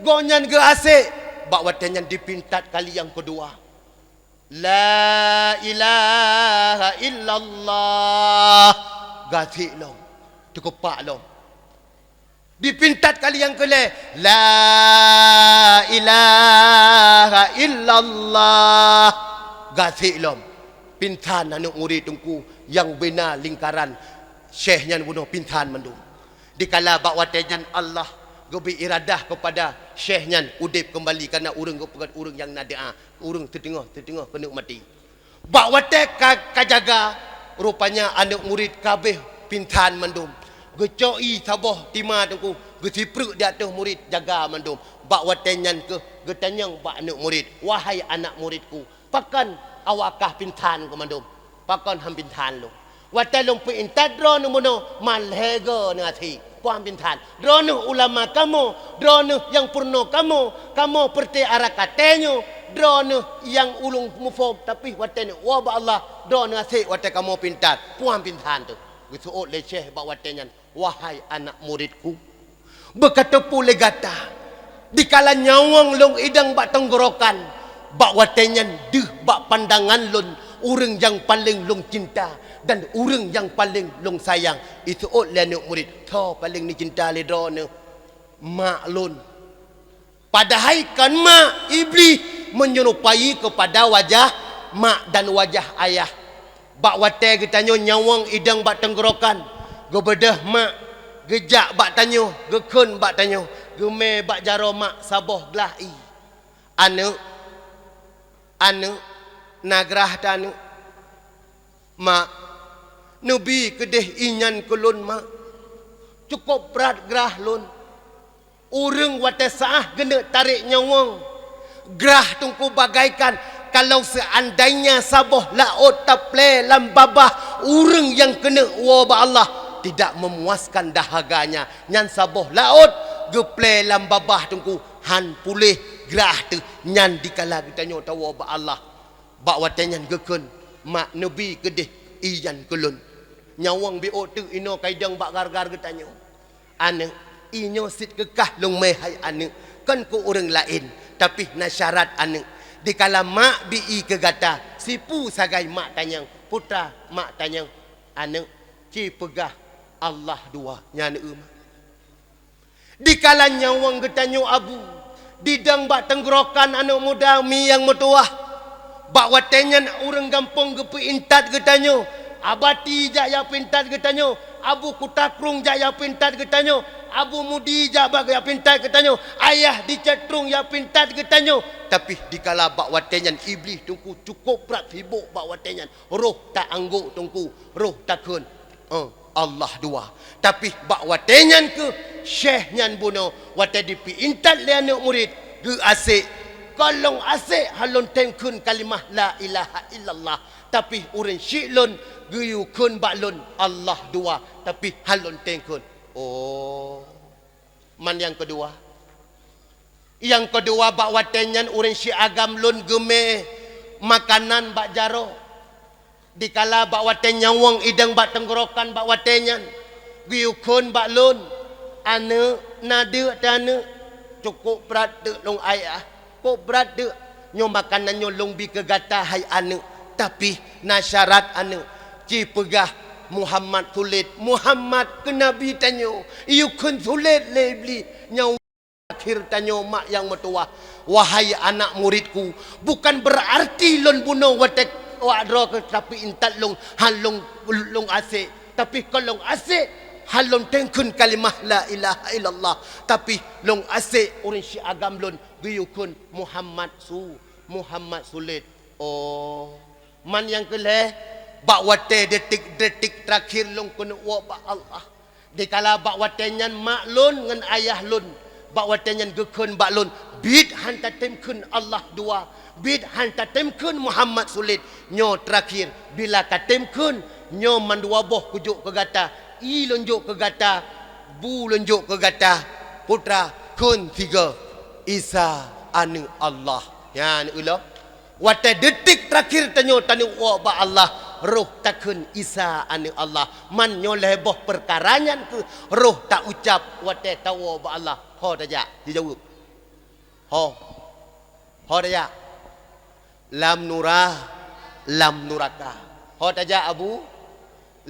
gobnyan geuasék. Bak watée nyan dipeuintat kali nyang keudua, "La ilaha illallah." Gasik lom, teukupak lom. Dipintat kali nyang keulhée, "La ilaha illallah." Gasik lom. Pingsan aneuk murit teungku nyang bina lingkaran syekh nyan bunoe, pingsan mandum. Dikala bak watée nyan Allah Geubri iradah keupada syekh nyan udeb keumbali, kareuna ureuëng geupeugah ureuëng nyang na doá, ureuëng siteungoh-siteungoh keuneuk maté. Bak watée ka, ka jaga, rupanya aneuëk murit ka abéh pingsan mandum. Geucok ié saboh tima teungku, geusipreuk di ateueh murit jaga mandum. Bak watée nyan keuh geutanyong bak aneuëk murit, "Wahai aneuëk muritku, pakon awak kah pingsan keu mandum? Pakon han pingsan lôn? Watée lôn peuintat droeneueh bunoe, malhée goe neuasék, puan pingsan. Droeneueh ulama kamoe, droeneueh nyang peurunoe kamoe, kamoe peureuté ara katée nyoe, droeneueh nyang ulôn muphom, tapi watée neuwoe bak Allah, droeneueh asék watée kamoe peuintat, puan pingsan teuh." Geuseuôt lé syekh bak watée nyan, "Wahai aneuëk muritku, beuka teupeu lé gata, dikala nyawöng lôn idong bak teunggorokan, bak watée nyan deuh bak pandangan lôn ureuëng nyang paleng lôn cinta dan ureuëng nyang paleng lôn sayang." Iseuôt lé aneuëk murit, "Soe paleng neucinta lé droeneueh?" "Mak lôn." Padahai kon mak, Iblih meunyerupai keupada wajah mak dan wajah ayah. Bak watée geutanyoe nyawöng idong bak teunggorokan, geubeudôh mak, geujak bak tanyoe, geukheun bak tanyoe, geumé bak jaroe mak saboh glah ié. "Aneuëk, aneuëk, na grah teuh aneuëk." "Mak, neubi keudeh ié nyan keu lôn, mak. Cukôp brat grah lôn." Ureuëng watée sa'ah geuneuk tarek nyawöng, grah teungku bagaikan kalau seandainya saboh laôt taplée lam babah ureuëng nyang keuneuk woe bak Allah, tidak memuaskan dahaganya. Nyan saboh laôt geuplée lam babah teungku, han puléh grah teuh nyan dikala geutanyoe tawoe bak Allah. Bak watée nyan geukheun, "Mak, neubi keudeh ié nyan keu lôn. Nyawöng biôh teuk inoe ka idong bak gar-gar geutanyoe." "Aneuëk, ié nyoe cit keu kah lôn mé hai aneuëk, kon keu ureuëng laén, tapi na syarat aneuëk. Dikala mak bi ié keu gata, sipeue sagai mak tanyong, putra mak tanyong, aneuëk, ci peugah Allah dua." Nyan eu mak. Dikala nyawöng geutanyoe abu, didong bak teunggorokan aneuëk muda mi nyang meutuwah, bak watée nyan ureuëng gampông geupeuintat geutanyoe, Abati jak ya peuintat geutanyoe, Abu Kuta Krueng jak ya peuintat geutanyoe, Abu Mudi jak bak ya peuintat geutanyoe, Ayah di Cot Trueng ya peuintat geutanyoe. Tapi dikala bak watée nyan Iblih teungku cukôp brat sibôk bak watée nyan, roh ta-anggok teungku, roh takheun, "Eh, Allah dua." Tapi bak watée nyan keuh syekh nyan bunoe, watée dipeuintat lé aneuëk murit, geuasék, "Kon lôn asék han lôn tem kheun kalimah la ilaha illallah, tapi ureuëng syiek lôn geuyue kheun bak lôn Allah dua, tapi han lôn tem kheun." Oh. Man nyang keudua. Nyang keudua, bak watée nyan ureuëng syiek agam lôn geumé makanan bak jaroe. Dikala bak watée nyawöng idong bak teunggorokan bak watée nyan, geuyue kheun bak lôn, "Aneuëk, na deuk teuh aneuëk, cukôp brat deuk lôn ayah, cukôp brat deuk. Nyoe makanan nyoe lôn bi keu gata hai aneuëk, tapi na syarat aneuëk, ci peugah Muhammad sulet, Muhammad keu nabi tanyoe." Geuyue kheun sulet lé Iblih, nyan akhé tanyoe mak nyang meutuwah. Wahai aneuëk muritku, bukan beurarti lôn bunoe watée awak droe keu tapeuintat lôn, han lôn, lôn asék. Tapi kon lôn asék han lôn tem kheun kalimah la ilaha illallah. Tapi lôn asék ureuëng syiek agam lôn geuyue kheun Muhammad su, Muhammad sulet. Oh. Man nyang keulhée, bak watée detik-detik teurakhir lôn keuneuk woe bak Allah. Dikala bak watée nyan mak lôn ngon ayah lôn, bak watée nyan geukheun bak lôn, "Biet han tatem kheun Allah dua, biet han tatem kheun Muhammad sulet. Nyoe teurakhir, bila katem kheun, nyoe mandua boh kujok keu gata, ié lôn jok keu gata, bu lôn jok keu gata, putra kheun sigoe, Isa aneuëk Allah." Nyan ulo. Watée detik teurakhir tanyoe taneuk woe bak Allah, roh takheun Isa aneuëk Allah. Man nyoe lhée boh peukara nyan keuh roh taucab watée tawoe bak Allah. Ho tajak, jijaweueb. Ho. Ho tajak. Lam nura, lam nuraka. Ho tajak, Abu.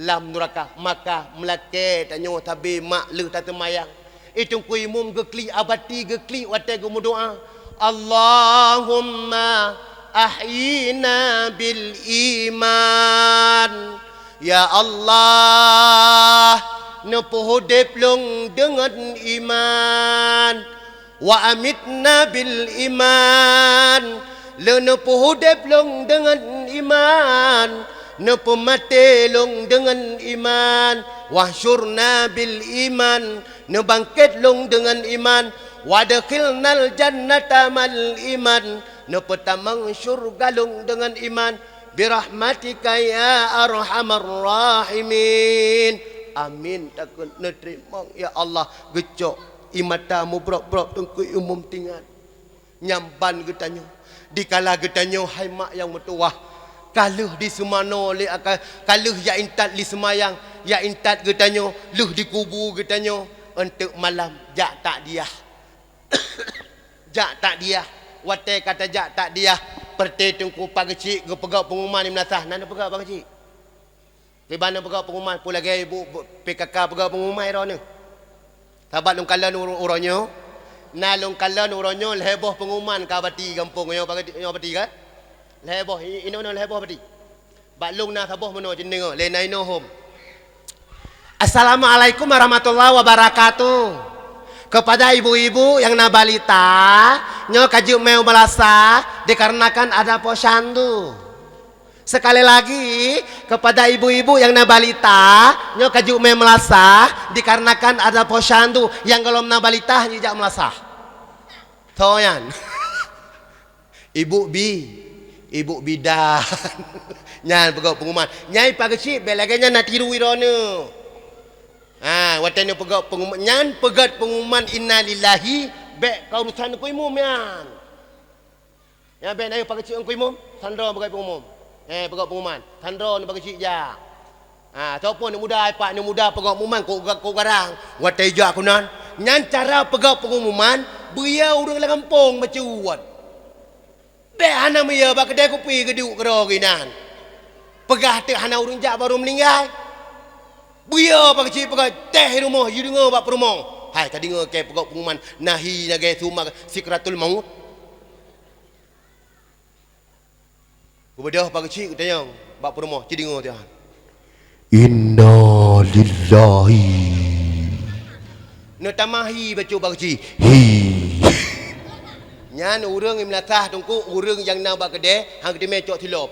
Lam nuraka. Maka meulakée tanyoe sabe mak lheueh taseumayang. Itungku imum geuklik, abati geuklik watée geumeudoá, "Allahumma ahyina bil iman." Ya Allah, Neupeuudeb lôn deungon iman, wa amitna bil iman. Lôn neupeuudeb lôn deungon iman, neupeumaté lôn deungon iman, wahsyurna bil iman. Neubangkét lôn deungon iman, wadkhilnal jannata mal iman. Neupeutamong syeuruga lôn deungon iman, birahmatika ya arhamar rahimin. Amin. Takheun neuteurimong, ya Allah, geucok ie mata mubrok-brok Teungku Imum tingat. Nyang ban geutanyoe, dikala geutanyoe hai mak nyang meutuwah, ka lheueh diseumanoe lé aka-, ka lheueh jak intat lé seumayang, jak intat geutanyoe, lheueh dikubu geutanyoe, eunteuk malam jak takdiah. Jak takdiah. Watée ka tajak takdiah, peureute Teungku Pak Geuchik geupeugah peunguman di meulasah. Na neupeugah Pak Geuchik? Kiban neupeugah peunguman, peue lagée ibu P K K peugah peunguman droeneuh? Sabat lôn kalon uroe nyoe, na lôn kalon uroe nyoe lhée boh peunguman ka bati gampông nyoe, Pak Geuchik, nyoe bati kan? Lhée boh, i-, inoe lhée boh bati. Bak lôn na saboh meunoe, jeuet deungoe lé na inoe hom. Assalamualaikum warahmatullahi wabarakatuh. Kepada ibu-ibu yang na balita, nyoe ka jeuet mé u meulasah dikarenakan ada posyandu. Sekali lagi, kepada ibu-ibu yang na balita, nyoe ka jeuet mé meulasah dikarenakan ada posyandu. Nyang gohlom na balita, jijak meulasah. Tho nyan. Ibu bi, ibu bidan. Nyan peugét peunguman. Nyai Pak Geuchik, bék lagée nyan na tiru droeneuh. Ha, watée nyoe peugét peunguman, nyan peugét peunguman innalillahi, bék ka urusan Teungku Imum nyan. Nyan bék na Pak Geuchik Teungku Imum, sandro peugét peunguman. Eh, peugét peunguman, sandro nyoe Pak Geuchik jak. Ha, soe pun aneuk muda, ai pak aneuk muda peugét peunguman kok ga-, kok garang, watée jak keunan. Nyan cara peugét peunguman, beu yö ureuëng lam gampông bacut. Bék hana meuyö bak keudè kupi geuduek keudroe geuh inan. Peugah teuk hana ureuëng jak barô meuninggai. Beu yö Pak Geuchik peugét, teh rumoh, yue deungoe bak peurumoh. Hai, ka deungoe keu peugét peunguman, nahi lagée summa sikratul maut. Geubeudôh Pak Geuchik geutanyong bak peurumoh, ci deungoe teuh. Inna lillahi. Neutamahi bacut Pak Geuchik. Hi. Nyan ureuëng nyang meulasah Teungku, ureuëng nyang na bak keudè, han geuteumé cok silop.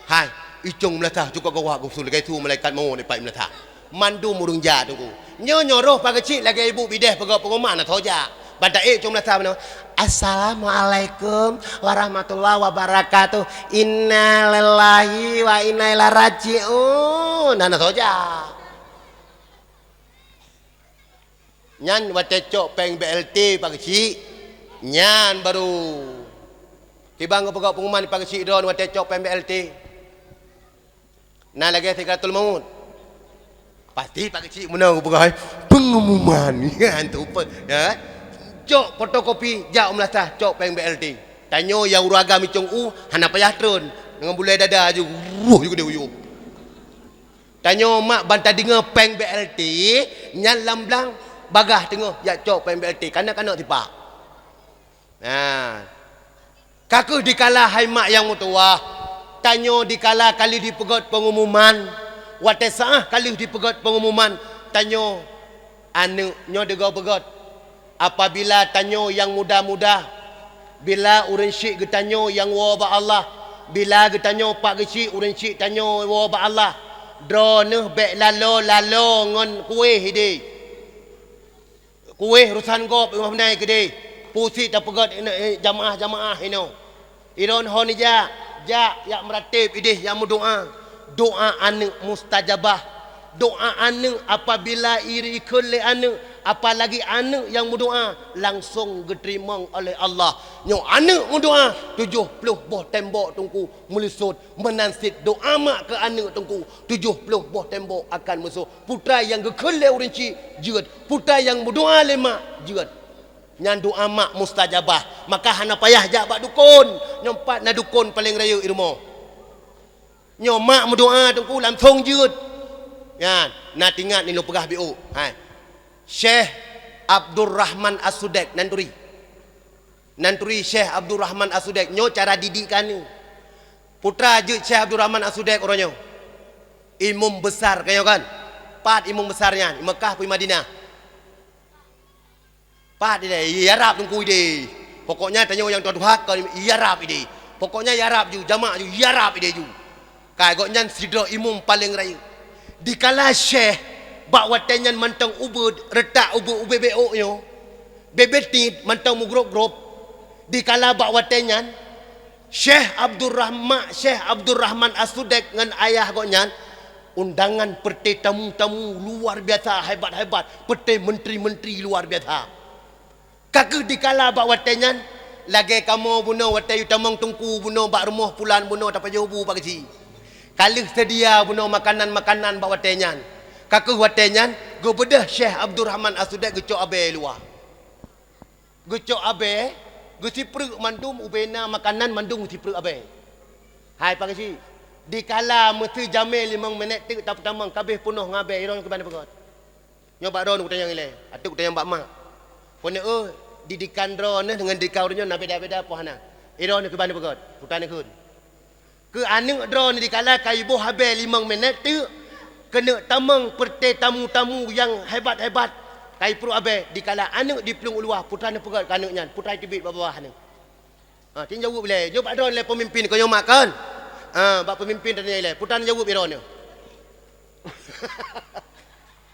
Hai, icong meulasah cukôp gawat geusul lagée su malaikat maut ipat meulasah. Mandum ureuëng jak Teungku. Nyoe nyoe roh Pak Geuchik lagée ibu bideh peugét peunguman na soe jak. Ban taék cong meulasah meunoe. Assalamualaikum warahmatullahi wabarakatuh. Inna lillahi wa inna ilaihi raji'un. Na na soe jak. Nyan watée cok péng B L T Pak Geuchik, nyan barô. Kiban geupeugah peunguman Pak Geuchik droen watée cok péng B L T. Na lagée sikratul maut. Pasti Pak Geuchik meunoe geupeugah, hai, peungumuman. Nyan tu pe, ya. Cok fotokopi jak u meulasah, cok péng B L T. Tanyoe nyang ureuëng agam icong u, hana payah treun. Deungon bulée dada aju, ruh ju keudeh uyueng. Tanyoe mak ban tadeungoe péng B L T, nyan lam blang bagah teungoh jak cok péng B L T, kaneuk-kaneuk sipak. Nah, ka kheueh dikala hai mak nyang meutuwah, tanyoe dikala ka lheueh dipeugét peungumuman, watée seuah ka lheueh dipeugét peungumuman, tanyoe aneuëk nyoe deugoe beugét. Apabila tanyoe nyang muda-muda, bila ureuëng syiek geutanyoe nyang woe bak Allah, bila geutanyoe Pak Geuchik ureuëng syiek tanyoe woe bak Allah, droeneuh bék lalo-lalo ngon kueh ideh. Kueh urusan gob i rumoh beunai keudeh, pusi tapeugét inoe, eh, jamaah-jamaah inoe. Ilôn hon ijak, jak, jak meuratéb ideh nyang meudoá. Doá aneuëk mustajabah. Doá aneuëk apabila i-, ikheun lé aneuëk, apalagi aneuëk nyang meudoá, langsong geuteurimong oleh Allah. Nyoe aneuëk meudoá, tujoh ploh boh tembok Teungku meulisot, meunan cit doá mak keu aneuëk Teungku, tujoh ploh boh tembok akan meusoh. Putra nyang geukheun lé ureuëng chik jeuet, putra nyang meudoá lé mak jeuet. Nyan doá mak mustajabah, maka hana payah jak bak dukon. Nyoe pat na dukon paleng rayeuk i rumoh. Nyoe mak meudoá Teungku langsong jeuet. Nyan, na tingat ni lôn peugah biôh. Hai. Syekh Abdurrahman As-Sudek nan turi. Nan turi Syekh Abdurrahman As-Sudek, nyoe cara didik keu aneuk. Putra jeuet Syekh Abdurrahman As-Sudek uroe nyoe. Imum besar keu nyoe kan. Pat imum besar nyan, i Mekah peue i Madinah? Pat ideh, i Arab teungku ideh. Pokoknya tanyoe nyang tuha-tuha kon i Arab ideh. Pokoknya i Arab ju, jamak ju, i Arab ideh ju. Ka gobnyan sidroe imum paleng rayeuk. Dikala syekh bak watée nyan mantong ubeut, reutak ubeut ubé-bé ôk nyoe, bébé tiet mantong mugrôb-grôb. Dikala bak watée nyan, Syekh Abdurrahma-, Syekh Abdurrahman As-Sudek ngon ayah gobnyan undangan peureté tamu-tamu luar biasa hebat-hebat, peureté menteri-menteri luar biasa. Ka kheueh dikala bak watée nyan, lagée kamoe bunoe watée yue tamong teungku bunoe bak rumoh pulan bunoe tapajoh bu bak geuchik. Ka lheueh seudia bunoe makanan-makanan bak watée nyan. Ka kheueh watée nyan, geubeudôh Syekh Abdurrahman As-Sudek geucok abée luwa. Geucok abée, geusipreuk mandum ubena makanan mandum geusipreuk abée. Hai Pak Geuchik, dikala meuseu jamé limong minét teuk tapeutamong ka abéh peunoh ngon abée, i droeneuh kiban peugét? Nyoe bak droeneuh kutanyong ilée, ateueh kutanyong bak mak. Keuneuk, eh, didikan droeneuh deungon didikan ureuëng nyoe na beda-beda poh hana? I droeneuh kiban peugét? Putra neukheun. Keu aneuëk droeneuh dikala ka iboh abée limong minét teuk, keuneuk tamong peureté tamu-tamu nyang hebat-hebat, ka ipruek abée dikala aneuëk diplueng u luwa, putra neupeugot keu aneuëk nyan, putra teubiet bak babah aneuëk. Ha, cit jaweueb ilée, jaweueb bak droeneuh ilée peumimpin keu nyoe mak kon. Ha, bak peumimpin tanya ilée, putra neujaweueb i droeneuh.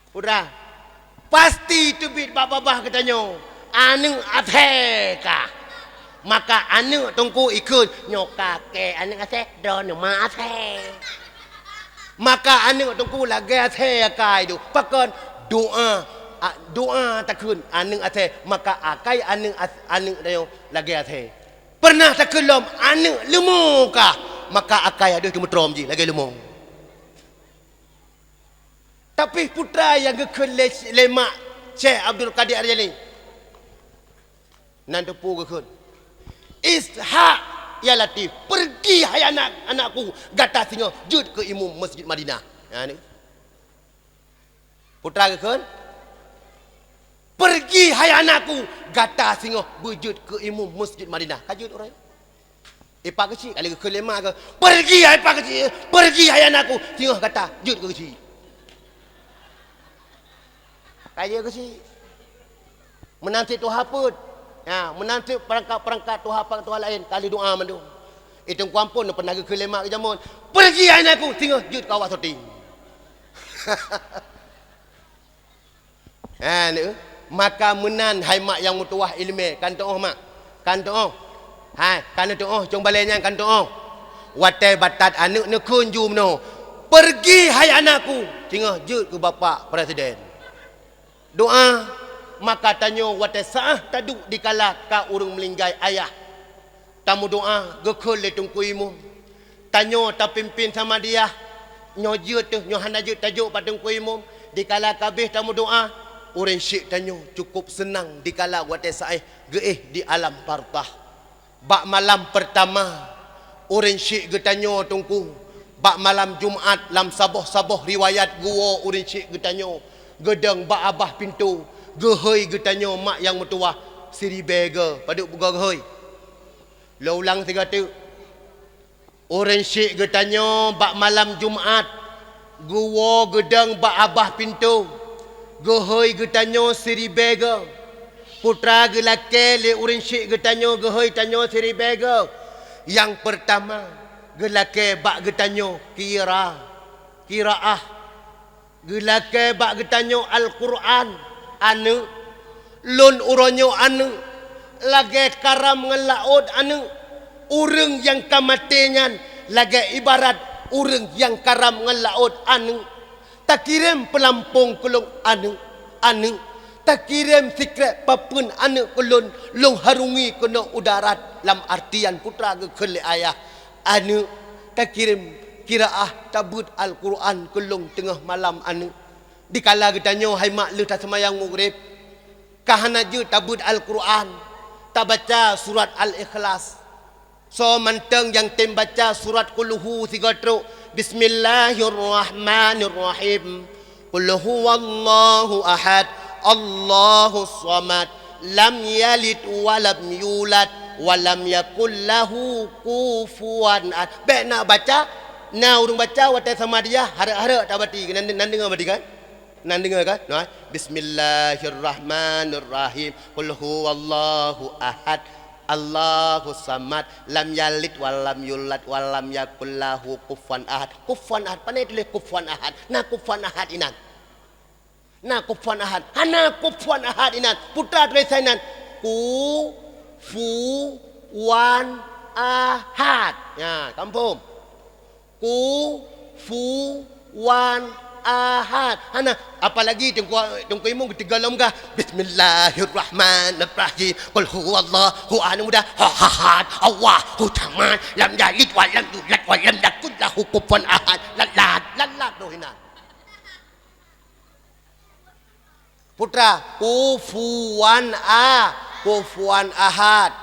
Putra, pasti teubiet bak babah geutanyoe, aneuëk asée kah. Maka aneuëk teungku ikheun, nyoe kakée aneuëk asée, droeneuh ma asée. Maka aneuëk teungku lagée asée akai deuh. Pakon? Doá, a, doá takheun aneuëk asée, maka akai aneuëk as-, aneuëk tanyoe lagée asée. Peureunah takheun lom aneuëk leumo kah, maka akai deuh teumeutrom jih lagée leumo. Tapi putra nyang geukheun lé, lé mak Syekh Abdul Qadir Ar-Rajaili, nan teupeu geukheun, "Izhab ya Latif, pergi hai anak, anakku, gata singoh jeuet keu imum Masjid Madinah." Nyan, putra geukheun, "Pergi hai anakku, gata singoh beujeuet keu imum Masjid Madinah." Ka jeuet uroe nyan. Eh, Pak Geuchik, ka lheueh geukheun lé mak geuh, "Pergi hai Pak Geuchik, pergi hai anakku, singoh gata jeuet keu Geuchik." Ka jeuet keu Geuchik. Meunan cit tuha peuet. Ya, meunan cit peurangkat-peurangkat tuha, tuha laén, ka lheueh doá mandum. Eh, Teungku Ampon pernah geukheun lé mak geuh jameun, "Pergi hai anakku, singoh jeuet keu awak syuting." Ha, neu. Maka meunan hai mak nyang meutuwah iéleumé, kan teuôh mak? Kan teuôh? Hai, kan teuôh cong balée nyan kan teuôh. Watée batat aneuëk neukheun ju meunoe, "Pergi hai anakku, singoh jeuet keu bapak presiden." Doá, maka tanyoe watée saát taduek dikala ka ureuëng meuninggai ayah. Tameudoá geukheun lé Teungku Imum. Tanyoe tapimpén Samadiyah, nyoe jeuet teuh, nyoe hana jeuet tajok bak Teungku Imum. Dikala ka abéh tameudoá, ureuëng syik tanyoe cukup seunang dikala watée saéh geuéh di alam bartah. Bak malam peurtama, ureuëng syik geutanyoe Teungku, bak malam Jumat lam saboh-saboh riwayat geuwoe ureuëng syik geutanyoe, geudong bak babah pintoe, geuhôi geutanyoe mak nyang meutuwah siribée goe. Padub bugoe geuhôi? Lôn ulang sigoe teuk. Ureuëng syik geutanyoe bak malam Jumat geuwoe geudong bak babah pintoe, geuhôi geutanyoe siribée goe. Putra geulakée lé ureuëng syik geutanyoe geuhôi tanyoe siribée goe. Nyang peurtama, geulakée bak geutanyoe qira-, qiraah. Geulakée bak geutanyoe Al-Qur'an, aneuëk. Lôn uroe nyoe aneuëk, lagée karam ngon laôt aneuëk. Ureuëng nyang ka maté nyan lagée ibarat ureuëng nyang karam ngon laôt aneuëk. Takirém peulampông keu lôn aneuëk, aneuëk. Takirém sikrék papeuen aneuëk keu lôn, lôn harungi keunoe u darat, lam artian putra geukheun lé ayah. Aneuëk, takirém qiraah tabeuet Al-Qur'an keu lôn teungoh malam aneuëk. Dikala geutanyoe hai mak lheueh taseumayang Maghrib, ka hana jeuet tabeuet Al-Qur'an, tabaca surat Al-Ikhlas. Soe mantong nyang tem baca surat Qul Hu sigoe trok, Bismillahirrahmanirrahim. Qul huwallahu ahad, Allahus samad, lam yalid wa lam yulad, wa lam yakul lahu kufuwan ahad. Bék na baca, na ureuëng baca watée Samadiyah, hareuek-hareuek tabati, nan, nan deungoe bati kan? Nan deungoe kan? Nah, Bismillahirrahmanirrahim. Qul huwallahu ahad. Allahus samad. Lam yalid wa lam yulad wa lam yakul lahu kufuwan ahad. Kufuwan ahad. Pane tuléh kufuwan ahad? Na kufuwan ahad inan. Na kufuwan ahad. Hana kufuwan ahad inan. Putra tuléh inan. Kufuwan ahad. Ya, kampung. Kufuwan ahad. Hana, apalagi Teungku, Teungku Imum geuteugah lom gah, "Bismillahirrahmanirrahim. Qul huwallahu ahad. Ahad. Allahu samad. Lam yalid wa lam yulad wa lam yakul lahu kufuwan ahad." Lalat, lalat roh inan. Putra, kufuwan a, kufuwan ahad.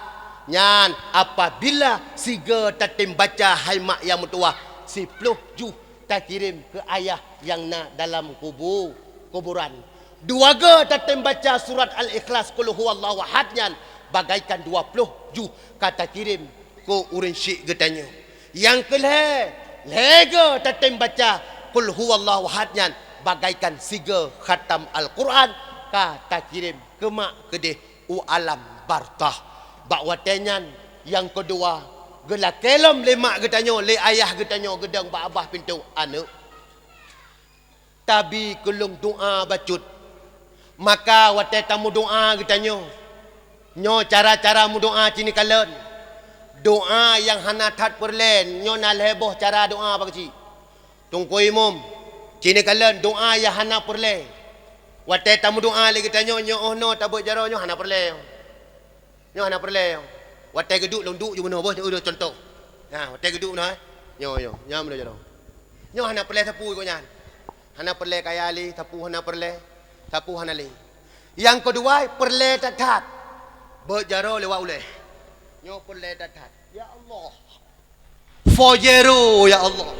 Nyan apabila sigoe tatem baca hai mak nyang meutuwah, siploh juh takirém keu ayah nyang na dalam kubu, kuburan. Dua goe tatem baca surat Al-Ikhlas, Qul huwallahu ahad nyan, bagaikan dua ploh juh ka takirém keu ureuëng syik geutanyoe. Nyang keulhée, lhée goe tatem baca Qul huwallahu ahad nyan bagaikan sigoe khatam Al-Qur'an ka takirém keu mak keudeh u alam barzakh. Bak watée nyan, nyang keudua, geulakée lom lé mak geutanyoe, lé ayah geutanyoe geudong bak babah pintoe aneuëk. Tabi keu lôn doá bacut. Maka watée tameudoá geutanyoe, nyoe cara-cara meudoá cit neukalon. Doá nyang hana that peureulée, nyoe na lhée boh cara doá bak cit. Teungku Imum, cit neukalon doá nyang hana peureulée. Watée tameudoá lé geutanyoe, nyoe oh noe tabeuet jaroe nyoe hana peureulée. Nyoe hana peureulée nyoe. Watée geuduek lôn duek ju bunoe boh, nyoe contoh. Nah, watée geuduek bunoe, eh. Nyoe, nyoe, nyoe meunyoe jaroe. Nyoe hana peureulée sapeue gobnyan. Hana peureulée kaya lé, sapeue hana peureulée, sapeue hana lé. Nyang keudua, peureulée that-that. Beuet jaroe lewat ulée. Nyoe peureulée that-that. Ya Allah. Pajero, ya Allah.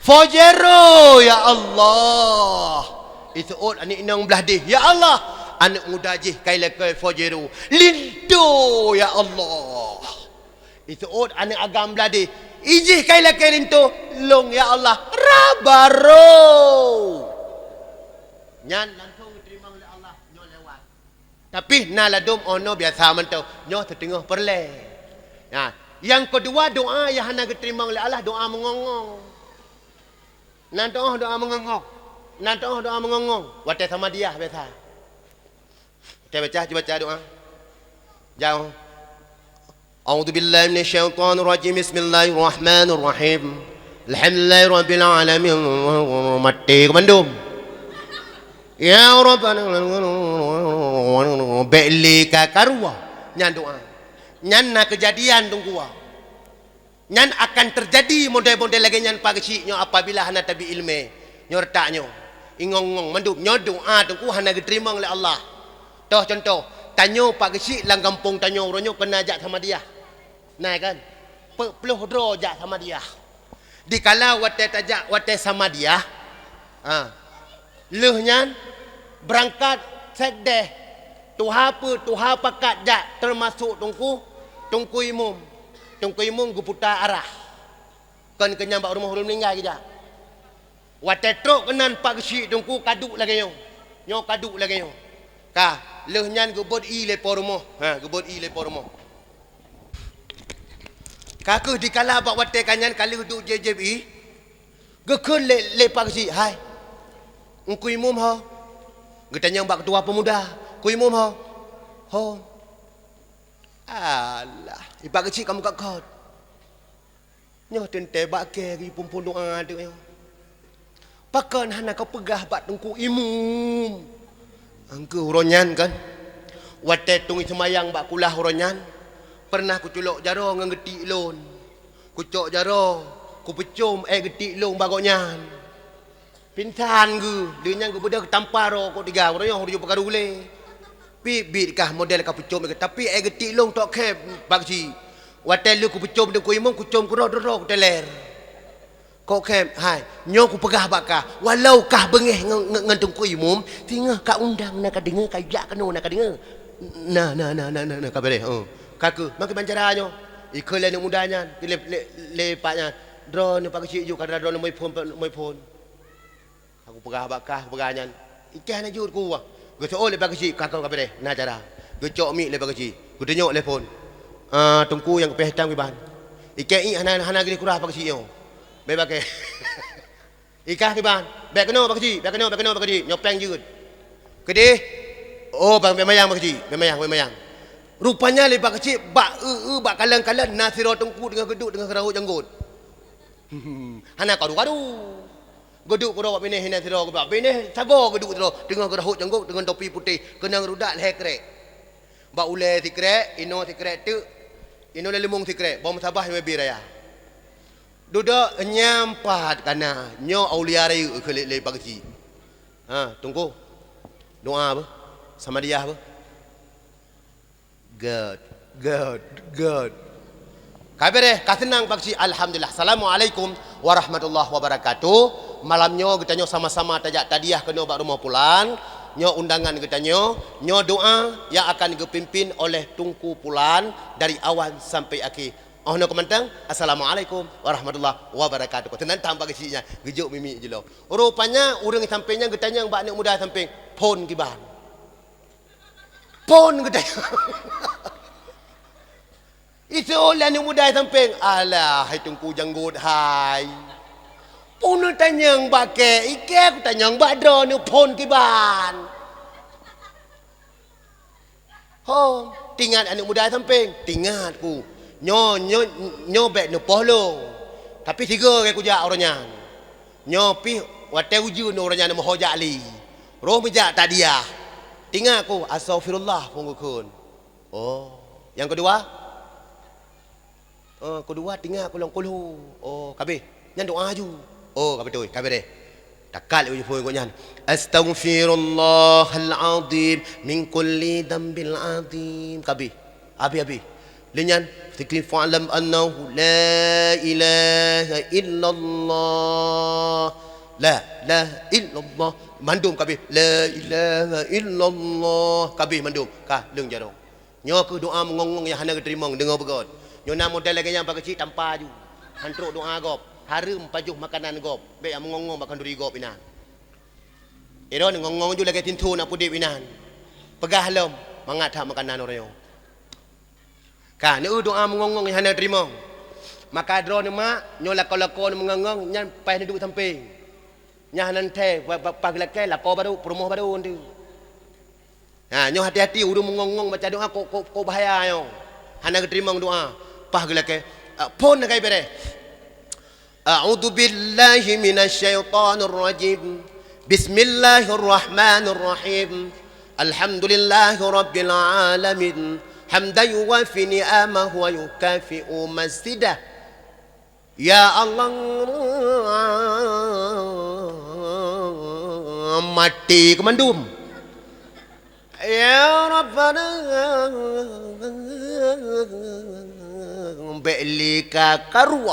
Pajero, ya Allah. Iseuôt aneuëk inong blah deh, ya Allah. Aneuëk muda jih kai lakée pajero. Linto, ya Allah. Iseuôt aneuëk agam blah deh, ijih kai lakée linto, lôn, ya Allah. Rabaro. Nyan langsong geuteurimong lé Allah, nyoe lewat. Tapi na ladôm oh noe biasa mantong, nyoe siteungoh peureulée. Nah, nyang keudua doá nyang hana geuteurimong lé Allah, doá meungong-ngong. Nan teuoh doá meungong-ngong. Nan teuoh doá meungong-ngong. Watée samadiah biasa. Watée baca, cuba baca doá. Jauh. A'udzubillahi minasyaitonirrajim. Bismillahirrahmanirrahim. Alhamdulillahirabbil alamin. Maté keu mandum. Ya Rabbana, bék lé ka karuwa. Nyan doá. Nyan na keujadian teungku. Nyan akan teujadi model-model lagée nyan Pak Geuchik nyoe apabila hana tabi iéleumé. Nyoe reutak nyoe. Ingong-ngong mandum nyoe doá teungku hana geuteurimong lé Allah. Toh contoh, tanyoe Pak Geuchik lam gampông tanyoe uroe nyoe keuneuk jak samadiah. Na kan? Peuet ploh droe jak samadiah. Dikala watée tajak watée samadiah, ha, lheueh nyan beurangkat sekdeh, tuha peue, tuha pakat jak, teumasok teungku, teungku imum. Teungku imum geuputa arah. Kon keu nyang bak rumoh ureuëng meuninggai geujak. Watée trok keunan Pak Geuchik teungku ka duek lagée nyoe. Nyoe ka duek lagée nyoe. Ka, lheueh nyan geubeuet ié lé po rumoh. Ha, geubeuet ié lé po rumoh. Ka kheueh dikala bak watée ka nyan ka lheueh duek jieb-jieb ié, geukheun lé, lé Pak Geuchik, "Hai, Teungku Imum ho?" Geutanyong bak keutua peumuda, "Teungku Imum ho?" "Ho." "Alah, i Pak Geuchik kamoe ka kot." Nyoe teuntée bak kée geupumpun doá teuk nyoe. Pakon hana kapeugah bak Teungku Imum? Angkeu uroe nyan kan, watée tueng seumayang bak kulah uroe nyan, peureunah kuculok jaroe ngon geutik lôn. Kucok jaroe, kupeucom ék geutik lôn bak gobnyan. Pingsan geuh, lheueh nyan geubeudôh geutampa droe kok tiga, uroe nyoe hana jeuet peukaru lé. Biet-biet kah model ka peucom, tapi ék geutik lôn tok khém bak si. Watée lheueh kupeucom Teungku Imum, kucom keudroe droe kuteler. Kok khém, hai, nyoe kupeugah bak kah, walau kah beungéh ngon, ngon, ngon Teungku Imum, singoh ka undang na ka deungoe, ka jak keunoe na ka deungoe. Na, na, na, ka beureh, oh. Ka kheueh, makeuh ban cara nyoe. Ikheun lé aneuk muda nyan, lé, lé, lé pak nyan. Droeneuh Pak Geuchik ju, ka droeneuh moi phon, moi phon. Kupeugah bak kah, kupeugah nyan. Ikah na jeuet ku. Geuseuôt lé Pak Geuchik, ka, ka beureh, na cara. Geucok mic lé Pak Geuchik. Geutunyok lé phon. "Ah, Teungku nyang kupeugah tam kiban. Ikah iek hana, hana geudeh kurah Pak Geuchik nyoe. Bèk bakée." "Ikah kiban. Bèk keunoe Pak Geuchik, bèk keunoe, bèk keunoe Pak Geuchik. Nyoe péng jeuet." "Keudeh?" "Oh, bèk, bèk mayang Pak Geuchik, bèk mayang, bèk mayang." Rupanya lé Pak Geuchik bak eu-eu, bak kalon-kalon na sidroe teungku teungoh geuduek teungoh geurhot janggôt. Hana kadu-kadu. Geuduek keudroe bak binéh, inan sidroe bak binéh sagoe geuduek sidroe, teungoh geurhot janggôt, teungoh topi putéh, keunong rudak lhèe krek. Bak ulèe sikrek, inoe sikrek teuk, inoe leuleumong sikrek, bak meusaboh meubi raya. Dudoe nyan pat ka na, nyoe aulia rayeuk keu lé, lé Pak Geuchik. Ha, Teungku. Doa beuh. Samadiyah beuh. Good, good, good. Ka beureh, ka seunang Pak Geuchik. Alhamdulillah. Assalamualaikum warahmatullahi wabarakatuh. Malam nyoe geutanyoe sama-sama tajak tadiah keunoe bak rumoh pulan. Nyoe undangan geutanyoe. Nyoe doa yang akan geupimpin oleh Teungku Pulan dari awal sampai akhir. Oh, nyoe keumantang. Assalamualaikum warahmatullahi wabarakatuh. Seunang tam Pak Geuchik nyan. Geujok mimiek jih lom. Rupanya ureueng sampéng nyan geutanyong bak aneuk muda sampéng, "Phon kiban?" Phon geutanyong. Iseuôt lé aneuk muda sampéng, "Alah, hai Teungku Janggôt hai. Phon neutanyong bak kèe, ikèe kutanyong bak droeneuh phon kiban." Ho, tingat aneuk muda sampéng, tingat ku. Nyoe, nyoe, nyoe bèk neupoh lôn. Tapi sigoe lagèe kujak uroe nyan. Nyoe pih watèe ujeuen uroe nyan meuho jak li. Roh meujak tadiah. Tingat ku, astaghfirullah phon geukheun. Oh, nyang keudua? Oh, keudua tingat ku lôn kulhu. Oh, ka abéh. Nyan doa aju. Oh, ka beutôi, ka beureh. Takat lé ujeuen phon gobnyan. Astaghfirullahal azim min kulli dzambil azim. Ka abéh. Abéh, abéh. Lé nyan, zikri fa'lam annahu la ilaha illallah. La ilaha illallah. Mandum ka abéh. La ilaha illallah. Ka abéh mandum. Ka, leueng jaroe. Nyoe kheueh doa meungong-ngong nyang hana geuteurimong, deungoe beugöt. Nyoe na model lagèe nyan Pak Geuchik tampa aju. Han trok doa gob, hareuem pajoh makanan gob, bèk nyang meungong-ngong bak khanduri gob inan. Droeneuh ngong-ngong aju lagèe sinso na peudép inan. Peugah lom, mangat that makanan uroe nyoe. Ka, neu doa meungong-ngong nyang hana geuteurimong. Maka droeneuh mak, nyoe lakoe-lakoe neuh meungong-ngong, nyan paih neuduek sampéng. Nyan hana thèe, pa-, pa-, paih geulakèe, lakoe barô, peurumoh barô, nteuk. Ha, nyoe hati-hati ureueng meungong-ngong baca doa, kok, kok, kok bahaya nyoe. Hana geuteurimong doa. Paih geulakèe. Ah, phon ka ibeureh. A'udzubillahi minasyaitonirrajim. Bismillahirrahmanirrahim. Alhamdulillahirabbil alamin. Hamdan yuwafi ni'amahu wa yukafi'u mazidah. Ya Allah, maté keu mandum. Ya Rabbana, bèk lé ka karu.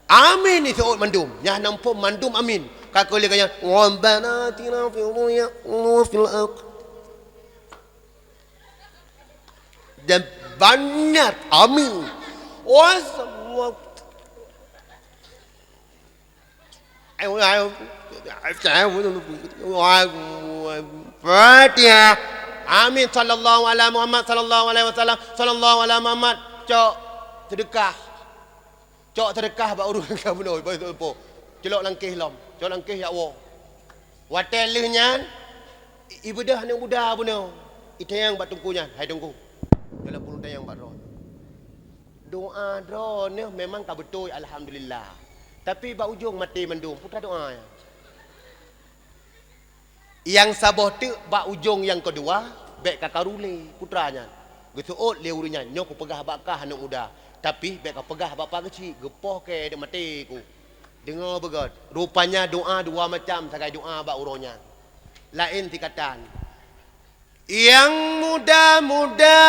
Amin, iseuôt mandum. Nyan na phon mandum amin. Ka keu lé ka nyan, Rabbana atina fid dunya wa fil akhirah. Dan banyak. Amin. Wassalamualaikum. Fatihah. Amin. Sallallahu ala Muhammad, sallallahu alaihi wasallam, sallallahu ala Muhammad. Cok seudeukah. Cok seudeukah bak ureueng ka bunoe, bak po. Celok lam kéh lom, celok lam kéh jak woe. Watèe lheueh nyan, i-, ibeudôh aneuk muda bunoe, itanyong bak teungku nyan, "Hai teungku, dalam pulung tanyong bak droeneuh. Doa droeneuh memang ka beutôi, alhamdulillah. Tapi bak ujong maté mandum, peue teuma doa nyan?" Nyang saboh teuk bak ujong nyang keudua, bèk ka karu lé, peue teuma nyan. Geuseuôt lé ureueng nyan, "Nyoe kupeugah bak kah aneuk muda, tapi bèk kapeugah bak Pak Geuchik, geupoh kèe deuh maté ku." Deungoe beugöt, rupanya doa dua macam sagai doa bak uroe nyan. Laén sikatan. Nyang muda-muda,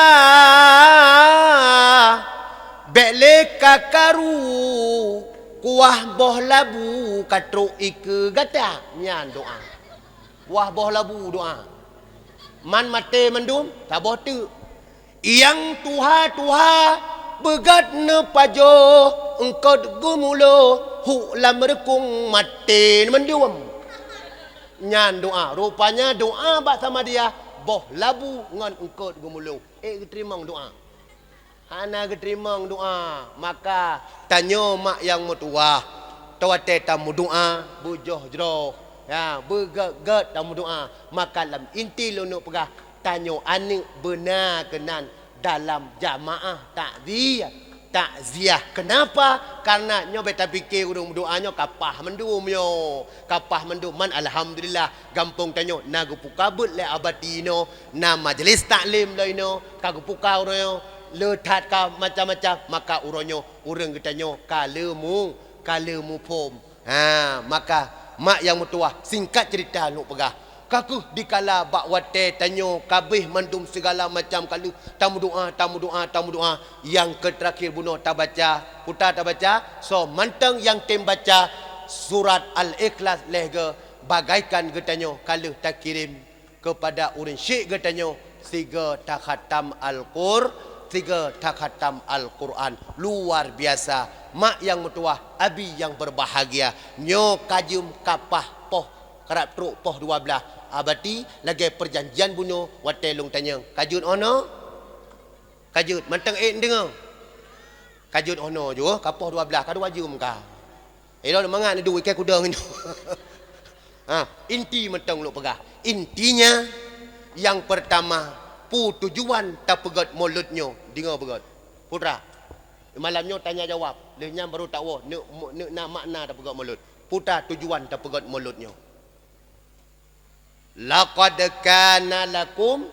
bèk lé ka karu, kuah boh labu ka trok ikeue gata. Nyan doa. Kuah boh labu doa. Man maté mandum, saboh teuk. Nyang tuha-tuha, beugöt neupajoh, eungkôt geumulo, hu lam reukong maté mandum. Nyan doa. Rupanya doa bak Samadiyah boh labu ngon eungkôt geumulông. Eh, geuteurimong doa. Hana geuteurimong doa, maka tanyoe mak nyang meutuwah, watée tameudoa, beujroh-jroh, ya, beugét-gét tameudoa, maka lam inti lôn neuk peugah, tanyoe aneuëk beuna keunan dalam jamaah takziah, takziah. Kenapa? Karena nyoe beta pike ureuëng meudoa nyoe kapah mandum nyoe, kapah mandum. Man alhamdulillah, gampông tanyoe na geupuka beuet lé abati inoe, na majelis taklim lom inoe, ka geupuka uroe nyoe, le that ka macam-macam, maka uroe nyoe ureuëng geutanyoe ka leumu, ka leumu phom. Ha, maka mak nyang meutuwah, singkat cerita neuk peugah, ka kheueh dikala bak watée tanyoe kabeh mandum segala macam ka lheueh tameudoa, tameudoa, tameudoa, nyang keu terakhir bunoe tabaca, puta tabaca, soe mantong nyang tem baca surat Al-Ikhlas lhée goe, bagaikan geutanyoe ka lheueh takirém keupada ureuëng syik geutanyoe sigoe takhatam Al-Qur, sigoe takhatam Al-Quran. Luar biasa. Mak nyang meutuwah, abi nyang berbahagia, nyoe ka jeuem kapah poh, karab trok poh dua blaih. Abati lagée perjanjian bunoe watée lôn tanyong. Ka jeuet ono? Ka jeuet, mantong ék deungoe. Ka jeuet ono jih, ka poh dua blaih, ka dua jeuem ka. Ilôn mangat neuduek ikai kuda ngon nyoe. Ha, inti mantong lôn peugah. Intinya, nyang pertama, peue tujuan tapeugét mulod nyoe? Deungoe beugét. Putra, malam nyoe tanya jawab. Lheueh nyan baru tawoe neuk, neuk na makna tapeugét mulod. Putra tujuan tapeugét mulod nyoe. Laqad kana lakum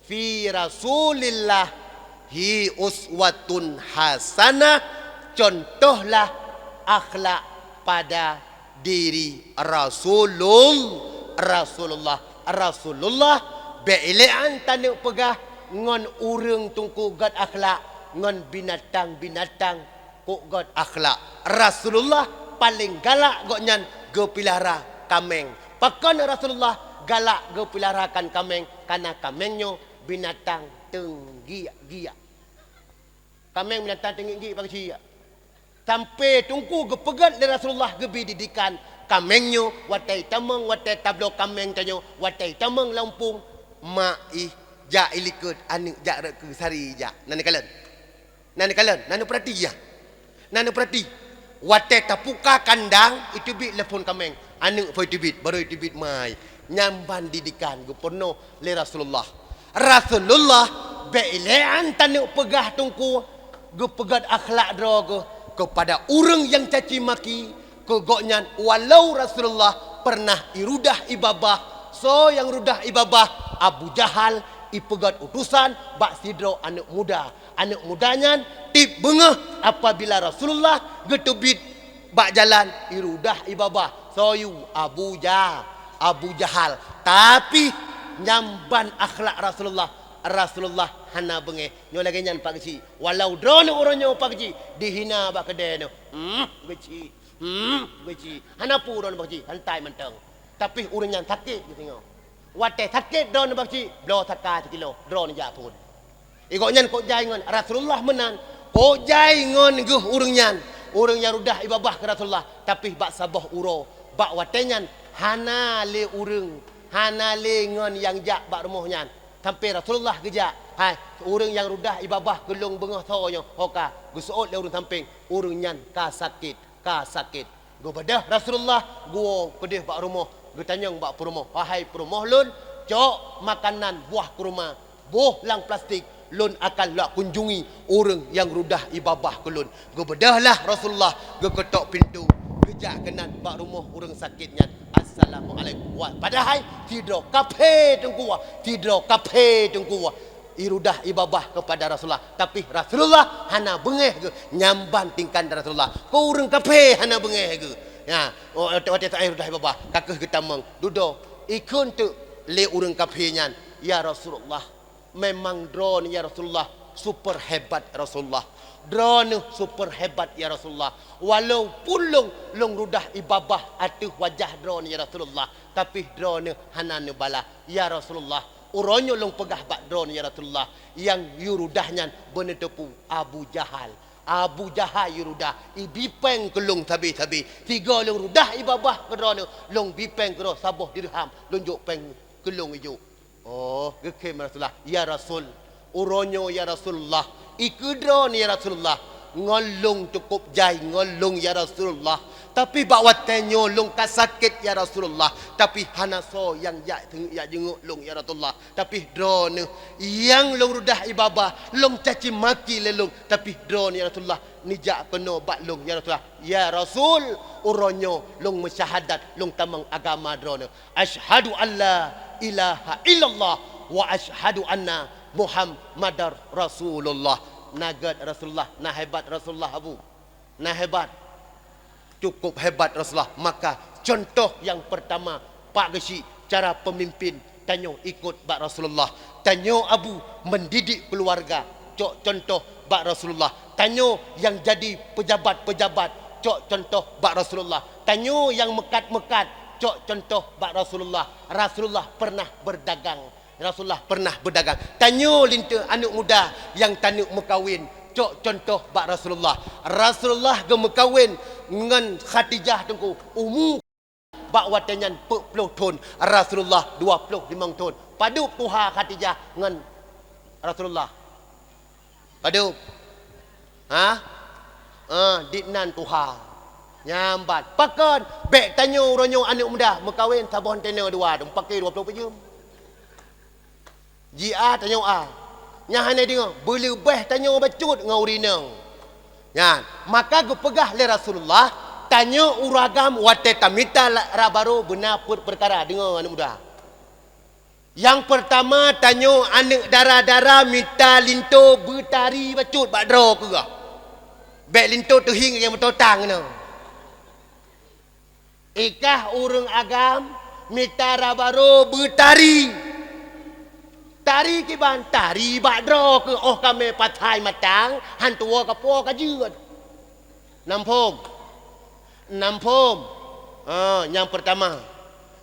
fi Rasulillahi uswatun hasanah, contohlah akhlak pada diri Rasulul-, Rasulullah. Rasulullah, bék ilée an taneuk peugah ngon ureuëng teungku gét akhlak, ngon binatang-binatang kok gét akhlak. Rasulullah paleng galak gobnyan geupilara kaméng. Pakon Rasulullah galak geupilara kan kaméng? Kana kaméng nyoe binatang teunggiek-giek. Kaméng binatang teunggiek-giek pakcik. Sampai teungku geupeugét lé Rasulullah geubi didikan kaméng nyoe, watée tamong, watée tabloe kaméng tanyoe, watée tamong lam umpung, mak ih jak ilikot, aneuëk jak rot keu sari jak. Na neukalon? Na neukalon, na neupeurati ya. Na neupeurati. Watée tapuka kandang, iteubiet lé phon kaméng. Aneuëk phon iteubiet, barô iteubiet mai. Nyan ban didikan geupeurunoe lé Rasulullah. Rasulullah bék ilée an taneuk peugah teungku geupeugét akhlak droe geuh keupada ureuëng nyang caci maki keu gobnyan, walau Rasulullah pernah irudah ibabah. Soe nyang rudah ibabah? Abu Jahal, ipeugét utosan bak sidroe aneuëk muda. Aneuëk muda nyan tieb beungoh apabila Rasulullah geuteubiet bak jalan, irudah ibabah. Soe yue? Abu Ja-, Abu Jahal. Tapi nyan ban akhlak Rasulullah, Rasulullah hana beungéh. Nyoe lagée nyan Pak Geuchik. Walau droeneuh uroe nyoe Pak Geuchik dihina bak keudée nyoe. Hmm, Geuchik. Hmm, Geuchik. Hana peue droeneuh Pak Geuchik, santai mantong. Tapi ureuëng nyan sakét geusingoh. Watée sakét droeneuh Pak Geuchik, bloe saka sikilo, droeneuh jak phon. Igoe nyan kok jai ngon Rasulullah meunan, kok jai ngon geuh ureuëng nyan, ureuëng nyang rudah ibabah keu Rasulullah, tapi bak saboh uroe, bak watée nyan hana lé ureuëng, hana lé ngon nyang jak bak rumoh nyan. Sampai Rasulullah geujak, "Hai, ureuëng nyang rudah ibabah keu lôn beungoh soe nyoe?" Ho ka geuseuôt lé ureuëng sampéng, "Ureuëng nyan ka sakét, ka sakét." Geubeudôh Rasulullah, geuwoe keudeh bak rumoh, geutanyong bak peurumoh, "Wahai peurumoh lôn, cok makanan buah kurma, boh lam plastik, lôn akan lak kunjungi ureuëng nyang rudah ibabah keu lôn." Geubeudôhlah Rasulullah, geuketok pintoe, geujak keunan bak rumoh ureuëng sakét nyan. "Assalamualaikum." Wah, padahai sidroe kaphé teungku, sidroe kaphé teungku. Irudah ibabah keupada Rasulullah, tapi Rasulullah hana beungéh geuh. Nyan ban tingkah Rasulullah. Keu ureuëng kaphé hana beungéh geuh. Ya, watée-watée saát irudah ibabah, ka kheueh geutamong, dudoe, ikheun teuk lé ureuëng kaphé nyan, "Ya Rasulullah, memang droeneuh ya Rasulullah, super hebat Rasulullah. Droeneuh super hebat ya Rasulullah. Walaupun lôn, lôn rudah ibabah ateueh wajah droeneuh ya Rasulullah, tapi droeneuh hana neubalah ya Rasulullah." Uroe nyoe lôn peugah bak droeneuh ya Rasulullah, nyang yue rudah nyan beuneuteupeu Abu Jahal. Abu Jahal rudah, ibi péng keu lôn sabe-sabe. Sigoe lôn rudah ié babah keu droeneuh, lôn bi péng keu droe saboh dirham, lôn jok péng keu lôn ijok. Oh, geukheun Rasulullah, "Ya Rasul, uroe nyoe ya Rasulullah, i keu droeneuh ya Rasulullah, ngon lôn cukup jai ngon lôn ya Rasulullah. Tapi bak watée nyoe lôn ka sakét ya Rasulullah, tapi hana soe nyang jak teungeut jak jingok lôn ya Rasulullah. Tapi droeneuh nyang lôn rudah ié babah, lôn caci maki lé lôn, tapi droeneuh ya Rasulullah, neujak keunoe bak lôn ya Rasulullah. Ya Rasul, uroe nyoe lôn meusyahadat lôn tamong agama droeneuh. Asyhadu an la ilaha illallah wa asyhadu anna Muhammadar Rasulullah." Na gét Rasulullah, na hebat Rasulullah, Abu. Na hebat. Cukup hebat Rasulullah. Maka contoh nyang pertama, pak geusyik, cara pemimpin tanyoe ikut bak Rasulullah. Tanyoe Abu mendidik keluarga, cok contoh bak Rasulullah. Tanyoe nyang jadi pejabat-pejabat, cok contoh bak Rasulullah. Tanyoe nyang meukat-meukat, cok contoh bak Rasulullah. Rasulullah pernah berdagang. Rasulullah pernah berdagang. Tanyoe linto aneuk muda nyang taneuk meukawen, cok contoh bak Rasulullah. Rasulullah geumeukawen ngon Khadijah, Teungku, umu bak watée nyan peuet ploh thon, Rasulullah dua ploh limong thon. Padub tuha Khadijah ngon Rasulullah? Padub? Ha? Ah, dinan tuha. Nyan ban. Pakon? Bék tanyoe uroe nyoe aneuk muda meukawen saboh antena dua, meupaké dua ploh peuet jeuem. Ji a tanyoe a. Nyang hana deungoe, beuleubeh tanyoe bacut ngon ureueng inong. Nyan, maka geupeugah lé Rasulullah, tanyoe ureueng agam watée tamita la-, raba barô beuna peuet peukara. Deungoe aneuk muda. Nyang peurtama, tanyoe aneuk dara-dara mita linto beutari bacut bak droe keuh. Bék linto teuhieng nyang meutotang keunoe. Ikah ureueng agam mita raba barô beutari. Tari kiban, tari bak droe keuh, óh ka mé pathai matang, han tuwoe ka po ka jeuet. Nam phom? Nam phom? Ha, nyang peurtama.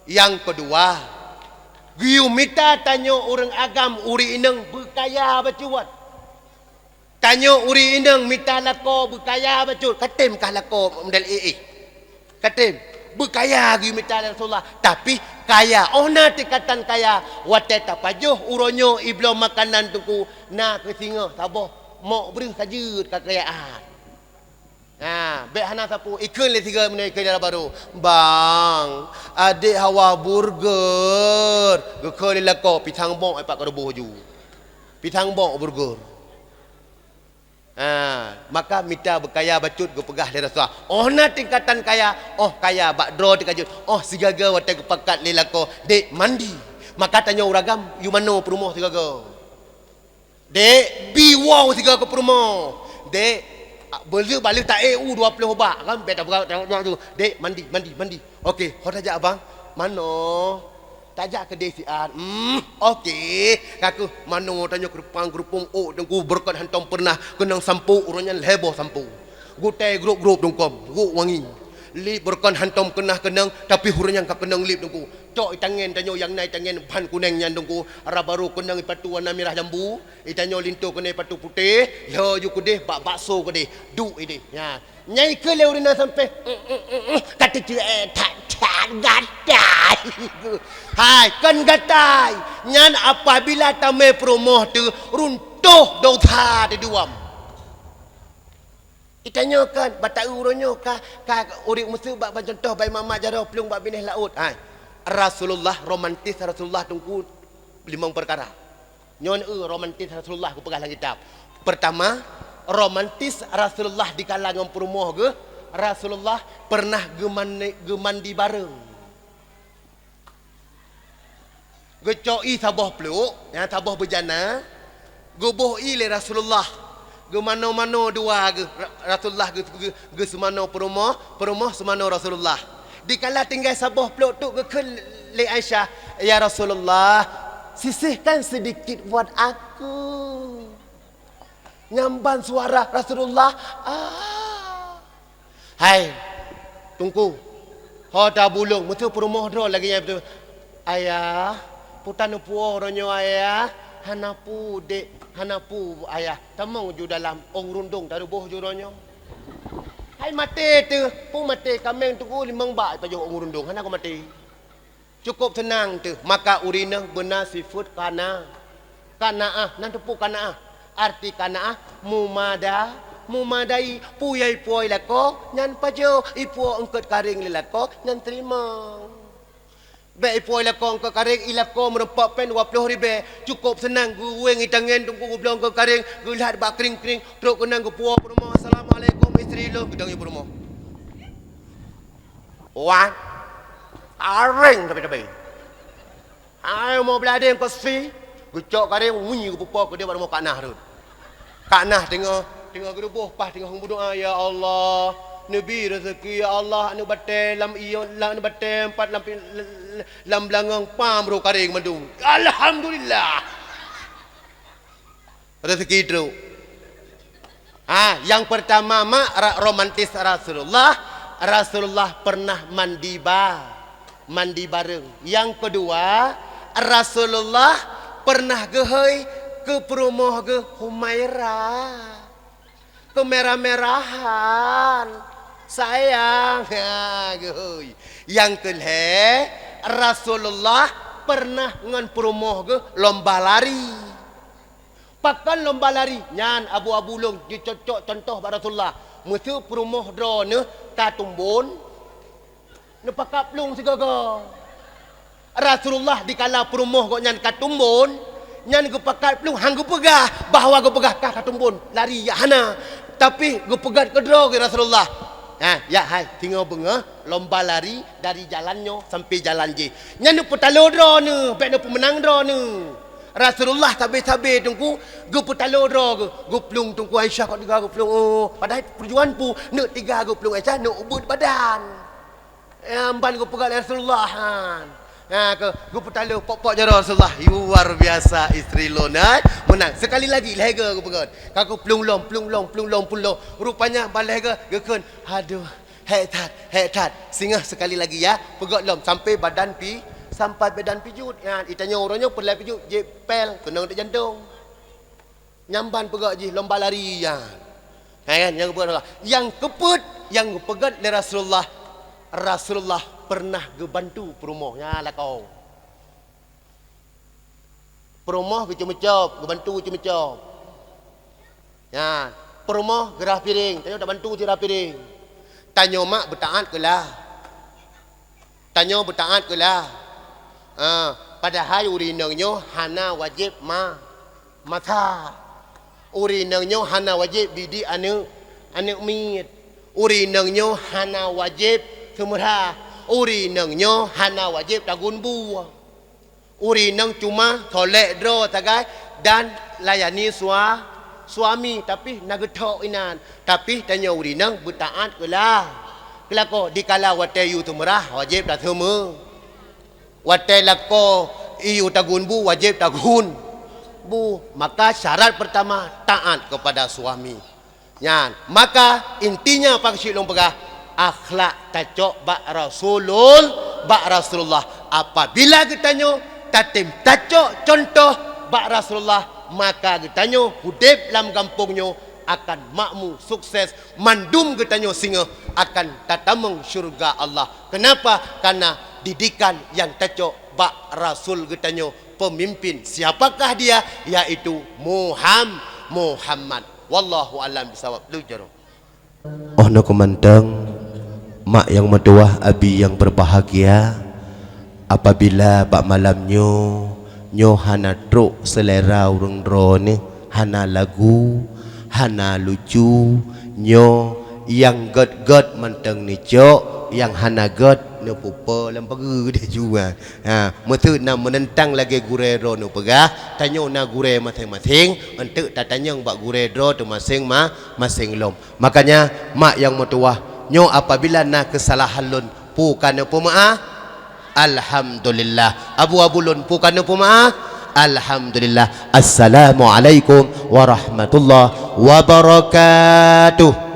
Nyang keudua, geuyue mita tanyoe ureueng agam ureueng inong beukaya bacut. Tanyoe ureueng inong mita lakoe beukaya bacut, katem kah lakoe model éh-éh. Katem, beukaya geuyue mita lé Rasulullah, tapi kaya, óh na tingkatan kaya, watée tapajoh uroe nyoe ibloe makanan Teungku, na keuh singoh saboh mok breuh ka jeuet keukayaan. Ha, bék hana sapeue, ikheun lé sigoe meunyoe ikheun dara barô. "Bang, adék hawa burger." Geukheun lé lakoe, pisang bok ipat keuruboh ju. Pisang bok burger. Ha, maka mita beukaya bacut geupeugah lé Rasulullah. Óh na tingkatan kaya, óh kaya bak droe teuka jeuet, óh sigaga watée geupakat lé lakoe, "Dék, mandi." Maka tanyoe ureueng agam, yue manoe peurumoh sigaga. Dék, bi woe sigoe keu peurumoh. Dék, beuleueh baleueh taék u dua ploh bak, kan? Bék tapeugah, tapeugah tu. "Dék, mandi, mandi, mandi." "Oke, ho tajak, Abang?" "Manoe?" "Tajak keudeh siat." "Hmm, oke." Ka keuh manoe tanyoe keureupang-keureupong ôk Teungku, beureukat hantom peureunah keunong sampo, uroe nyan lhée boh sampo. Gutée grôp-grôp dungkom, gok wangi. Lip beureukat hantom peureunah keunong, tapi uroe nyan ka keunong lip Teungku. Cok itangen tanyoe nyang na itangen ban kuneng nyan Teungku, raba barô keunong ipatu warna mirah jambu, itanyoe linto keunoe ipatu putéh, lheueh ju keudeh bak bakso keudeh, duek ideh. Nyan. Nyan ikheun lé ureueng inong sampéh, "Ka teucue, eh, that, that gatai." Hai, kon gatai. Nyan apabila tamé peurumoh teuh runtoh dosa di duam. Itanyoe kan, bak taeu uroe nyoe ka, ka ureueng meuseu bak, bak contoh, bak imat-mat jaroe plueng bak binéh laôt. Hai, Rasulullah, romantis Rasulullah Teungku limong peukara. Nyoe eu romantis Rasulullah geupeugah lam kitab. Peurtama, romantis Rasulullah dikala ngon peurumoh geuh, Rasulullah peureunah geuman-, geumandi bareng. Geucok ié saboh pluek, nyang saboh beujana, geuboh ié lé Rasulullah. Geumanoe-manoe dua geuh, Ra-, Rasulullah geu-, geu-, geuseumanoe peurumoh, peurumoh seumanoe Rasulullah. Dikala tinggai saboh pluek tu geukheun lé Aisyah, "Ya Rasulullah, sisihkan sedikit buat aku." Nyan ban suara Rasulullah, "Ah." Hai, Teungku, ho tabulông, meuseu peurumoh droe lagée nyan beutôi. "Ayah, peue taneuk puwoe uroe nyoe, Ayah?" Hana peue, Dek, hana peue, Ayah. Tamong ju dalam ôn rundong, taruboh ju uroe nyoe. Hai maté teuh, peue maté, kaméng teungku limong bak pajoh ôn rundong, hana ku maté. Cukôp seunang teuh, maka ureueng inong beuna sifeuet kana-, kanaah. Nan teupeue kanaah? Arti kanaah, mumada-, mumadai. Peue nyang ipuwoe i lakoe, nyan pajoh. Ipuwoe eungkôt karéng lé lakoe, nyan teurimong. Bèk ipuwoe i lakoe eungkôt karéng, i lakoe meurumpok péng dua ploh ribèe. Cukôp seunang, geuwéng i tangen teungku, geubloe eungkôt karéng, geulhat bak kring-kring, trôk keunan geupuwoe peurumoh, "Assalamualaikum, istri lôn," geudong i peurumoh. Wan, karéng tapi-tapi. Hai, umu beuladeng keu si, geucok karéng, wui, geupeupo keudéh bak rumoh Kak Nah rhot. Kak Nah teungoh, teungoh geuruboh, paih teungoh meudoa, "Ya Allah, neubi raseuki, ya Allah, aneuk batèe lam ié, lam aneuk batèe empat lam pi-, lam beulangong pam roh karéng mandum. Alhamdulillah." Raseuki trôk. Ha, nyang peurtama, mak, ra-, romantis Rasulullah. Rasulullah pernah mandi ba-, mandi bareng. Nyang keudua, Rasulullah pernah geuhôi keu peurumoh geuh Humaira. Keumerah-merahan. Sayang, ha, geuhôi. Nyang keulhèe, Rasulullah pernah ngon peurumoh geuh lomba lari. Pakon lomba lari? Nyan abu-abu lôn jicocok contoh bak Rasulullah. Meuseu peurumoh droeneuh ka tumbon, neupakat plueng sigoe-goe. Rasulullah dikala peurumoh gobnyan ka tumbon, nyan geupakat plueng, han geupeugah bahwa geupeugah ka, ka tumbon, lari, ya hana. Tapi geupeugah keudroe geuh Rasulullah. Ha, ya hai, singoh beungoh lomba lari dari jalan nyoe sampai jalan jéh. Nyan neupeutaloe droeneuh, bèk neupeumeunang droeneuh. Rasulullah sabe-sabe teungku geupeutaloe droe geuh, geuplueng teungku Aisyah kok tiga geuplueng. Oh, padahai peujuangan pu, neuk tiga geuplueng Aisyah, neuk ubeuet badan. Nyan ban geupeugah lé Rasulullah, han. Ha, ke, geupeutaloe pok-pok jaroe Rasulullah. Luar biasa istri lôn, hai. Meunang. Sekali lagi, lhèe geuh geupeugah. Ka geuplueng lom, plueng lom, plueng lom, plueng lom. Rupanya ban lhèe geuh geukheun, "Aduh, hèk that, hèk that." Singoh sekali lagi, ya. Peugah lom sampai badan pi-, sampai badan pijut. Nyan, i tanyoe uroe nyoe peureulèe pijut, jép pèl, keunong di jantong. Nyan ban peugah jih lomba lari nyan. Hai kan, nyang geupeugah Rasulullah. Nyang keupeuet, nyang geupeugah lé Rasulullah, Rasulullah pernah geubantu peurumoh. Nyan lakoe. Peurumoh geuceumeucöb, geubantu geuceumeucöb. Nyan, peurumoh geurhah piréng, tanyoe tabantu sirhah piréng. Tanyoe mak beutaát keu lah. Tanyoe beutaát keu lah. Ah, padahai ureueng inong nyoe hana wajéb ma-, masak. Ureueng inong nyoe hana wajéb didik aneuk, aneuk miet. Ureueng inong nyoe hana wajéb seumeurah. Ureueng inong nyoe hana wajéb tagun bu. Ureueng inong cuma solek droe sagai dan layani sua-, suami, tapi na geuthok inan. Tapi tanyoe ureueng inong beutaát keu lah. Keu lakoe, dikala watèe yue seumeurah, wajéb taseumeurah. Watèe lakoe yue tagun bu, wajéb tagun bu. Maka syarat peurtama, taát kepada suami. Nyan, maka intinya pakon lôn peugah, akhlak tacok bak Rasulul-, bak Rasulullah. Apabila geutanyoe tatem tacok contoh bak Rasulullah, maka geutanyoe udép lam gampông nyoe akan makmu, sukses, mandum geutanyoe singoh akan tatamong syeuruga Allah. Kenapa? Karena didikan nyang tacok bak Rasul geutanyoe, pemimpin. Siapakah dia? Yaitu Muham-, Muhammad. Wallahu a'lam bishawab. Lheuh jaroe. Oh noe keu mantong, mak nyang meutuwah, abi nyang beubahgia, apabila bak malam nyoe, nyoe hana trok seulera ureuëng droeneueh, hana lagu, hana lucu, nyoe nyang gét-gét mantong neucok, nyang hana gét neupupo lam pageue deh jua. Ha, meuteuk na meunentang lagée gurée droe neupeugah, tanyoe na gurée maséng-maséng, eunteuk tatanyong bak gurée droe teuh maséng ma-, maséng lom. Makanya, mak nyang meutuwah, nyoe apabila na keusalahan lôn, peue ka neupeumeu'ah? Alhamdulillah. Abu-abu lôn, peue ka neupeumeu'ah? Alhamdulillah. Assalamualaikum warahmatullahi wabarakatuh.